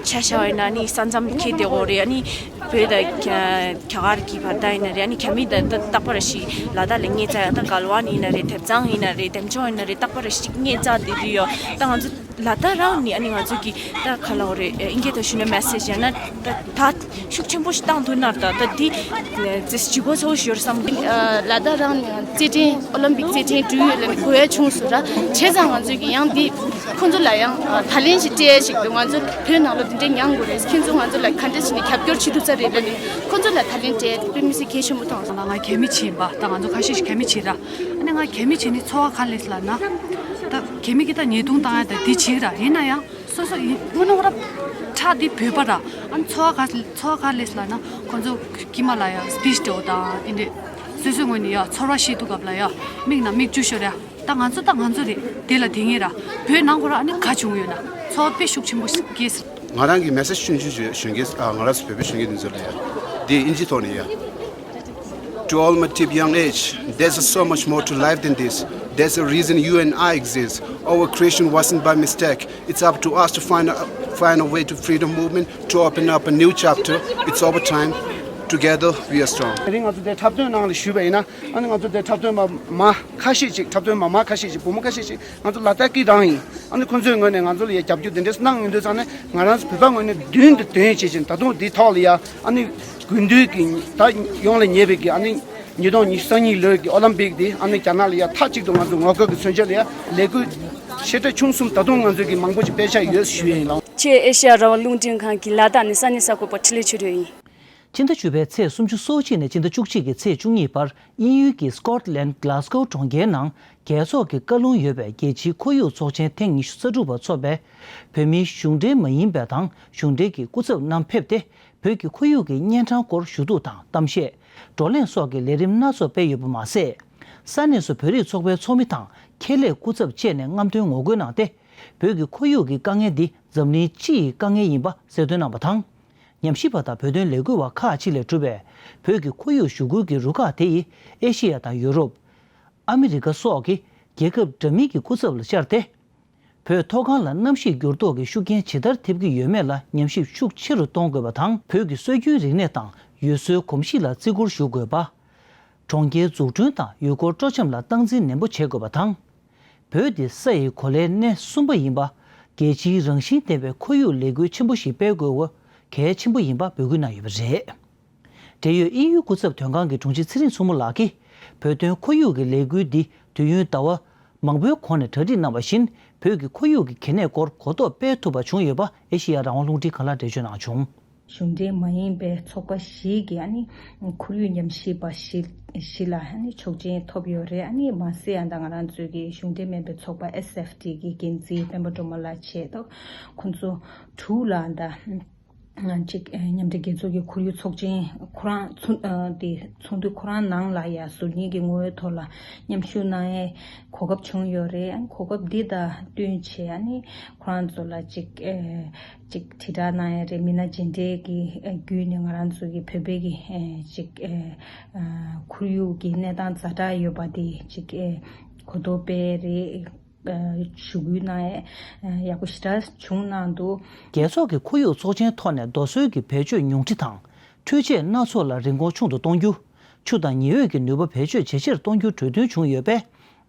ཆ་བཞག་པ་ཡིན་ན་ནི་ས་མཚམས་ཁེལ་བསྡད་ཡོད་རེད། ཨ་ནི་བོད་དང་རྒྱ་གར་གྱི་བར་ཐག་ཡིན་ན་རེད། ཨ་ནི་རྒྱ་མི་དང་ད་རྟག་པར་ཞིག་ལ་དྭགས་ལ་སྙད་བཙལ་ཡ། ད་གལ་ཝན་ཡིན་ན་རེད། དེབ་ཚང་ཡིན་ན་རེད། འདེམ་ཆུང་ཡིན་ན་རེད། རྟག་པར་ཞིག་སྙད་བཙལ་བསྡད་དུས་ཡོད། ད་ང་ཚོ་ལ་དྭགས་རང་ནས་ཨ་ནི་ང་ཚོ་གི་ད་ག་ལབ་དགོས་རེད། ཨིན་སྐད་ཐོག་ཞུས་ན་མེ་སེཇ་ཡང་ན་ད་ད་ཤུགས་ཆེན་པོ་ཞིག་བཏང་ཐུབ་ན་ད་ད་འདི་ལྗིད་ཁོག་ཚ་པོ་ཞིག་ཡོད་རེད་བསམ་གི། ལ་དྭགས་རང་ནས་རྩེད་འགྲན་ཨོ་ལིམ་པིག་རྩེད་འགྲན་འགྲོ་ཡོད་ལབ་ནས་གོ་ཡ་བྱུང་སོང་ར། བྱས་ཙང་ང་ཚོས་ཀྱི་ཡང་འདི་ཁོང་ཚོ་ལ་ཡང་ད་ལན་ཞིག་སྤྲད་ཡ་ཞིག་འདུག་ང་ཚོ་བོད་ནང་ལ་འདི་འདྲའི་མྱངས་དགོས་རེད། ཁྱེད་ཚོ་ང་ཚོ་ལ་ག་འདྲ་བྱས་ནས་རྒྱབ་སྐྱོར་བྱེད་ཐུབ་ས་རེད་ལབ་ནས་ཁོང་ཚོ་ལ་ད་ལན་སྤྲད་ཡ་དཔེ་མི་སྲིད་གལ་ཆེན་པོ་མཐོང་སོང་། ང་རྒྱ་མི་བྱེད་པ་ད་ང་ཚོ་ཁ་ཤས་ཤིག་རྒྱ་མི་བྱེད་ར། ཨ་ནི་ང་རྒྱ་མི་བྱེད་ནི་ཚོར་བ་ག་རེ་སླེབས་ལབ་ན། ད་རྒྱ་མི་གིས་ད་ཉེས་རྡུང་བཏང་ཡ་ད་འདི་བྱེད་ར། ཡིན་ན་ཡང་སོ་སོ་ཡིན་དངོས་གནས་ཁོ་ར་ཁྲག་འདི་བོད་པ་ར། ཨ་ནི་ཚོར་བ་ག་ཚོར་བ་ག་རེ་སླེབས་ལབ་ན་ཁོང་ཚོ་དཀྱིལ་མ་ལ་ཡ་སི་པིཆ་འདྲ་བོ་དང་འདི་འདྲས་སོ་སོའི་ངོས་ནས་ཡ་ཚོར་བ་བཤད་དུས་སྐབས་ལ་ཡ་མིག་ནང་མིག་ཆུ་ཤོར་ཡ། ད་ང་ཚོ་ད་ང་ཚོ་རེད། དེ་ལ་དེ་ངེས་ར། བོད་ནང་ཁོ་ར་ཨ་ནི་ག་བྱུང་ཡོད་ན་ཚོར་བ་དཔེ་ཤུགས་ཆེན་པོ་སྐྱེས། ང་རང་གི་མེ་སེཇ་ཆུང་ཆུང་ཞུ་ཞུ་གེ། ཨ་ང་རང་ཚོ་བོད་པའི་གཞོན་སྐྱེས་འདི་ཚོ་ལ་ཡ། འདི་དབྱིན་ཇི་ཐོག་ནས་ཡ། To all my tip young age, there's so much more to life than this. There's a reason you and I exist. Our creation wasn't by mistake. It's up to us to find a, find a way to freedom movement to open up a new chapter. It's our time. Together, we are strong. དེ་རིང་ང་ཚོ་དེ་འཁྲབ་སྟོན་ནང་ལ་ཞུས་པ་ཡིན་ན། ཨ་ནི་ང་ཚོ་དེ་འཁྲབ་སྟོན་མ་མ་ཁ་ཤས་ཅིག་འཁྲབ་སྟོན་མ་མ་ཁ་ཤས་ཅིག་བུ་མོ་ཁ་ཤས་ཅིག་ང་ཚོ་ལ་དྭགས་ཀྱི་རང་ཡིན། ཨ་ནི་ཁོང་ཚོའི་ངོས་ནས་ང་ཚོ་ལ་ཡ་རྒྱབ་སྐྱོར་དེ་འདྲས་གནང་ཡོང་དུས་ཙང་ནས་ང་རང་ཚོ་བོད་པ་ངོས་ནས་མདུན་དུ་དོན་བྱེད་ཅིང་ད་དུང་འདིའི་ཐོག་ལ་ཡ་ཨ་ནི་དགུན་དུས་ཀྱི་ད་ཡོང་ལ་ཉེ་བའི་གི་ཨ་ནི་ཉིས་སྟོང་ཉི་ཤུ་རྩ་གཉིས་ལོའི་གི་ཨོ་ལིམ་པིག་དེ་ཨ་ནི་རྒྱ་ནག་ལ་ཡ་མཐའ་གཅིག་ཏུ་ང་ཚོ་ངོ་རྒོལ་གྱི་མཚོན་ཆ་ལ་ཡ་ལས་འགུལ་ཆེ་ཕྲ་ཆུང་གསུམ་ད་དུང་ང་ཚོའི་གི་མང་པོ་ཞིག་སྤེལ་འཆར་ཡོད་ཞུ་ཡ་ཡིན་ལགས། ཆེས་ཨེ་ཤེ་ཡ་རང་དབང་རླུང་འཕྲིན་ཁང་གི་ལ་དྭགས་ནས་ས་གནས་གསར་འགོད་པ་འཕྲིན་ལས་ཆོས་སྒྲོན་ཡིན། ཕྱི་ཟླ་བཅུ་པའི་ཚེས་སུམ་ཅུ་སོ་གཅིག་ནས་ཕྱི་ཟླ་བཅུ་གཅིག་གི་ཚེས་བཅུ་གཉིས་བར་དབྱིན་ཡུལ་གྱི་སི་ཀོཊ་ལན་གྷི་ལ་སི་གྷོ་གྲོང་ཁྱེར་ནང་རྒྱལ་ཚོགས་ཀྱི་བཀའ་ལུང་ཡོད་པའི་རྒྱལ་སྤྱིའི་ཁོར་ཡུག་ཚོགས་ཆེན་ཐེངས་ཉི་ཤུ་རྩ་དྲུག་པ་འཚོགས་པས། བོད་མིའི་གཞུང་འབྲེལ་མ་ཡིན་པའི་དང་གཞུང་འབྲེལ་གྱི་སྐུ་ཚབ་རྣམས་ཕེབས་ཏེ། བོད་ཀྱི་ཁོར་ཡུག་གི་གཉན་འཕྲང་སྐོར་ཞུ་གཏུག་དང་གཏམ་བཤད། བགྲོ་གླེང་སོགས་ཀྱི་ལས་རིམ་སྣ་ཚོགས་སྤེལ་ཡོད་པ་མ་ཟད། ས་གནས་སུ་བོད་རིགས་ཚོགས་པའི་ཚོགས་མི་དང་ཁེ་ལས་སྐུ་ཚབ་བཅས་ནས་རྔམ་སྟོན་ངོ་རྒོལ་གནང་སྟེ། བོད་ཀྱི་ཁོར་ཡུག་གི་དཀའ་ངལ་འདི་འཛམ་གླིང་སྤྱི་ཡི་དཀའ་ངལ་ཡིན་པ་གསལ་སྟོན་གནང་བ་དང་། ཉམས་ཞིབ་པ་དང་བོད་དོན་ལས་འགུལ་བ་ཁག་ཅིག་ལས་གྲུབ་པའི་བོད་ཀྱི་ཁོར་ཡུག་ཞུ་སྐུལ་གྱི་རུ་ཁག་དེ་ཡིས་ཨེ་ཤེ་ཡ་དང་ཡུ་རོབ། ཨ་མི་རི་ཀ་སོགས་ཀྱི་རྒྱལ་ཁབ་འདྲ་མིན་གྱི་སྐུ་ཚབ་ལ་བཅར་ཏེ། བོད་མཐོ་སྒང་ལ་གནམ་གཤིས་འགྱུར་ལྡོག་གི་ཤུགས་རྐྱེན་ཇི་ལྟར་ཐེབས་ཀྱི་ཡོད་མེད་ལ་ཉམས་ཞིབ་ཤུགས་ཆེ་རུ་གཏོང་དགོས་པ་དང་། བོད་ཀྱི་སྲོལ་རྒྱུན་རིག་གནས་དང་ཡུལ་སྲོལ་གོམས་གཤིས་ལ་བརྩི་བཀུར་ཞུ་དགོས་པ། གྲོང་ཁྱེར་འཛུགས་སྐྲུན་དང་ཡུལ་སྐོར་སྤྲོ་འཆམ་ལ་སྟངས་འཛིན་ནན་པོ་བྱེད་དགོས་པ་དང་། བོད་དེ་ས་ཡི་གོ་ལའི་སྣེ་གསུམ་པ་ཡིན་པ། རྒྱལ་སྤྱིའི་རང་བཞིན་ལྡན་པའི་ཁོར་ཡུག་ལས་འགུལ་ཆེན་པོ་ཞིག་སྤེལ་དགོས་པ་གལ་ཆེན་པོ་ཡིན་པ་འབོད་སྐུལ་གནང་ཡོད་པ་རེད། འབྲེལ་ཡོད་དབྱིན་ཡུལ་སྐུ་ཚབ་དོན་ཁང་གི་དྲུང་ཆེ་ཚེ་རིང་མཚོ་མོ་ལགས་ཀྱིས། བོད་དོན་ཁོར་ཡུག་གི་ལས་འགུལ་འདི་དུས་ཡུན་ཟླ་བ་མང་པོའི་གོང་ནས་གྲ་སྒྲིག་གནང་བ་བཞིན། བོད་ཀྱི་ཁོར་ཡུག་གི་གལ་གནད་སྐོར་གོ་རྟོགས་སྤེལ་ཐུབ་པ་བྱུང་ཡོད་པ་ཨེ་ཤེ་ཡ་རང་དབང་རླུང་འཕྲིན་ཁང་ལ་འགྲེལ་བརྗོད་གནང་བྱུང་། གཞུང་འབྲེལ་མ་ཡིན་པའི་ཚོགས་པ་བཞི་གིས་ཨ་ནི་ཁོར་ཡུག་ཉམས་ཞིབ་པ་བཞི་བཞི་ལ་ཨ་ནི་ཆོག་མཆན་ཐོབ་ཡོད་རེད། ཨ་ནི་མ་ཟད་ཡང་ད་ང་རང་ཚོའི་གི་གཞུང་འབྲེལ་མིན་པའི་ཚོགས་པ་ཨེས་ཨེཕ་ཊི་གི་འགན་འཛིན་སྤེན་པ་སྒྲོལ་མ་ལགས་བྱས་ཏེ་ཁོང་ཚོ་དྲུག་ལ་ད་ཅིག་མཉམ་འབྲེལ་རྒྱལ་ཚོགས་ཀྱི་ཁོར་ཡུག་ཚོགས་ཆེན་ཁོ་རང་ཚོགས་དེ་ཚོགས་འདུ་ཁོ་རང་ནང་ལ་ཡ་ཟུར་ཉན་གྱི་ངོ་བོའི་ཐོག་ལ་མཉམ་ཞུགས་གནང་ཡའི་གོ་སྐབས་བྱུང་ཡོད་རེད། གོ་སྐབས་འདི་དང་བསྟུན་བྱས་ཨ་ནི་ཁོ་རང་ཚོ་ལ་ཅིག་ཅིག་དྲིལ་བསྒྲགས་གནང་ཡ་རེད། མི་སྣ་མཇལ་འཕྲད་ཀྱི་བརྒྱུད་ནས་ང་རང་ཚོ་གི་བོད་པའི་གི་ཅིག་ཁོར་ཡུག་གི་གནས་སྟངས་ཛ་དྲག་ཡོད་པ་དེ་ཅིག་གོ་རྟོགས་སྤེལ་རེད། ཞུ་སྐུལ་གནང་ཡ་ཡག་པོ་ཞེ་དྲག་བྱུང་གནང་འདུག། རྒྱལ་ཚོགས་ཀྱི་ཁོར་ཡུག་ཚོགས་ཆེན་ཐོག་ནས་རྡོ་སོལ་གྱི་བེད་སྤྱོད་ཉུང་འཕྲི་དང་། འཕྲུལ་ཆས་སྣ་ཚོགས་ལ་རིན་གོང་ཆུང་དུ་གཏོང་རྒྱུ། ཆུ་དང་ཉི་འོད་ཀྱི་ནུས་པ་བེད་སྤྱོད་ཇེ་ཆེར་གཏོང་རྒྱུ་གྲོས་མཐུན་བྱུང་ཡོད་པས།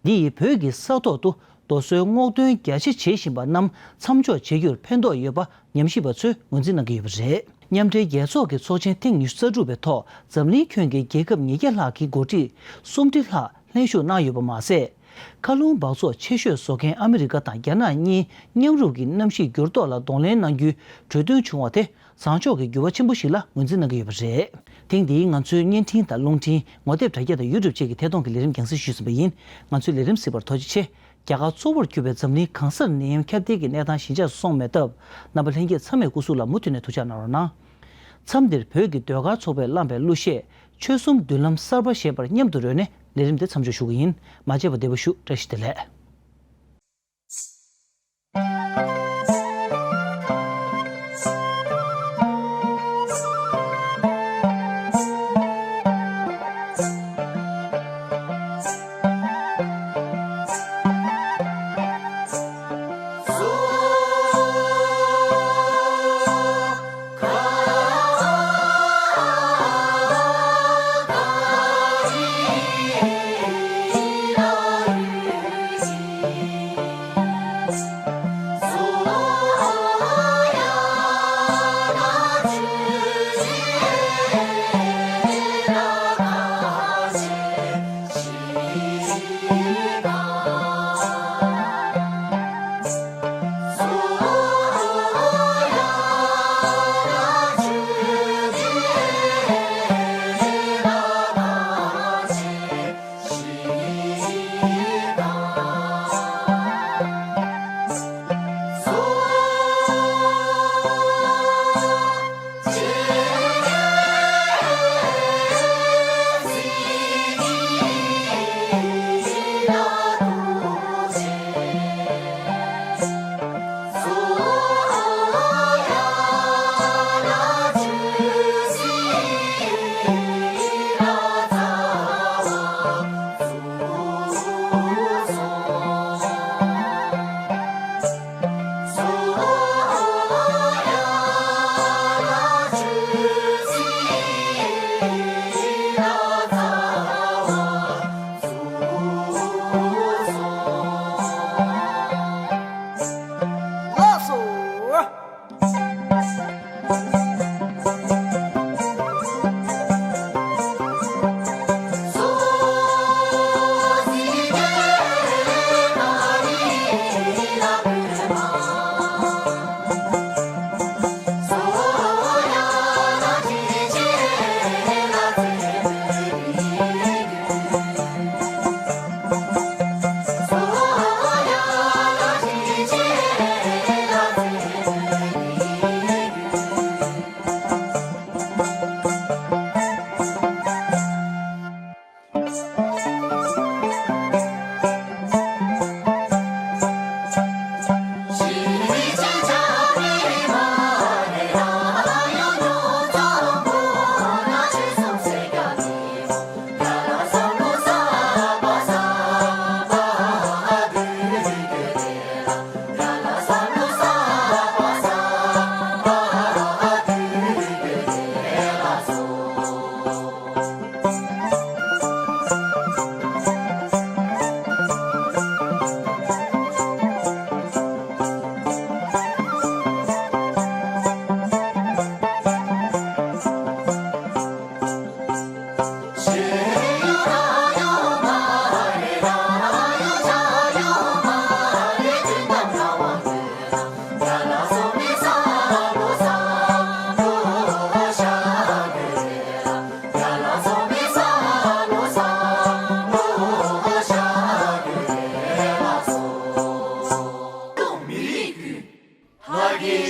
འདི་ཡིས་བོད་ཀྱི་ས་ཐོག་ཏུ་རྡོ་སོལ་སྔོག་འདོན་རྒྱ་ཆེ་བྱེད་བཞིན་པ་རྣམས་མཚམས་འཇོག་བྱེད་རྒྱུར་ཕན་ཐོགས་ཡོད་པ་ཉམས་ཞིབ་པ་ཚོས་ངོས་འཛིན་གནང་གི་ཡོད་པ་རེད། མཉམ་འབྲེལ་རྒྱལ་ཚོགས་ཀྱི་ཚོགས་ཆེན་ཐེངས་ཉི་ཤུ་རྩ་དྲུག་པའི་ཐོག་འཛམ་གླིང་ཁྱོན་གྱི་རྒྱལ་ཁབ་ཉིས་བརྒྱ་ལྷག་གི་འགོ་ཁྲིད་སུམ་ཁྲི་ལྷག་ལྷན་ཞུགས་གནང་ཡོད་པ་མ་ཟད། མཁའ་རླུང་འབག་བཙོག་ཆེ་ཤོས་བཟོ་མཁན་ཨ་མི་རི་ཀ་དང་རྒྱ་ནག་གཉིས་མཉམ་རུབ་ཀྱིས་གནམ་གཤིས་འགྱུར་ལྡོག་ལ་གདོང་ལེན་གནང་རྒྱུའི་གྲོས་མཐུན་བྱུང་བ་དེ་བཟང་ཕྱོགས་ཀྱི་འགྱུར་བ་ཆེན་པོ་ཞིག་ལ་ངོས་འཛིན་གནང་གི་ཡོད་པ་རེད། ཐེངས་འདིའི་ང་ཚོའི་བརྙན་འཕྲིན་དང་རླུང་འཕྲིན། ངོ་དེབ་དྲ་རྒྱ་དང་ཡུ་ཊུབ་བཅས་ཀྱི་ཐད་གཏོང་གི་ལས་རིམ་རྒྱང་སྲིང་ཞུས་ཟིན་པ་ཡིན། ང་ཚོའི་ལས་རིམ་གཟིགས་པར་ཐུགས་རྗེ་ཆེ། རྒྱ་གར་གཙོ་བོར་གྱུར་པའི་འཛམ་གླིང་གང་སར་ནད་ཡམས་ཁྱབ་གདལ་གྱི་གནས་སྟངས་ཞི་འཇགས་སུ་སོང་མེད་སྟབས། རྣམ་པ་ལྷན་རྒྱས་ཚང་མས་སྐུ་གཟུགས་ལ་མུ་མཐུད་ནས་ཐུགས་ཅག་གནང་རོགས་གནང་། མཚམས་འདིར་བོད་ཀྱི་ཟློས་གར་ཚོགས་པས་བླངས་པའི་གླུ་གཞས་ཆོལ་གསུམ་མདུན་ལམ་གསར་པ་ཞེས་པར་མཉམ་དུ་རོལ་ནས་ལས་རིམ་འདི་མཚམས་འཇོག་ཞུ་གི་ཡིན། མ་མཇལ་བར་བདེ་པོ་བཞུགས། བཀྲ་ཤིས་བདེ་ལེགས།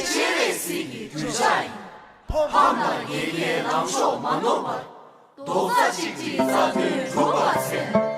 སྤྱན་རས་གཟིགས་ཀྱི་གདུལ་བྱ་ཡིན། ཕ་མ་དགེ་རྒན་ལམ་ཕྱོགས་མ་ནོར་བར། རྡོག་རྩ་གཅིག་སྒྲིལ་རྩ་དོན་སྒྲུབ་པར་འཚལ།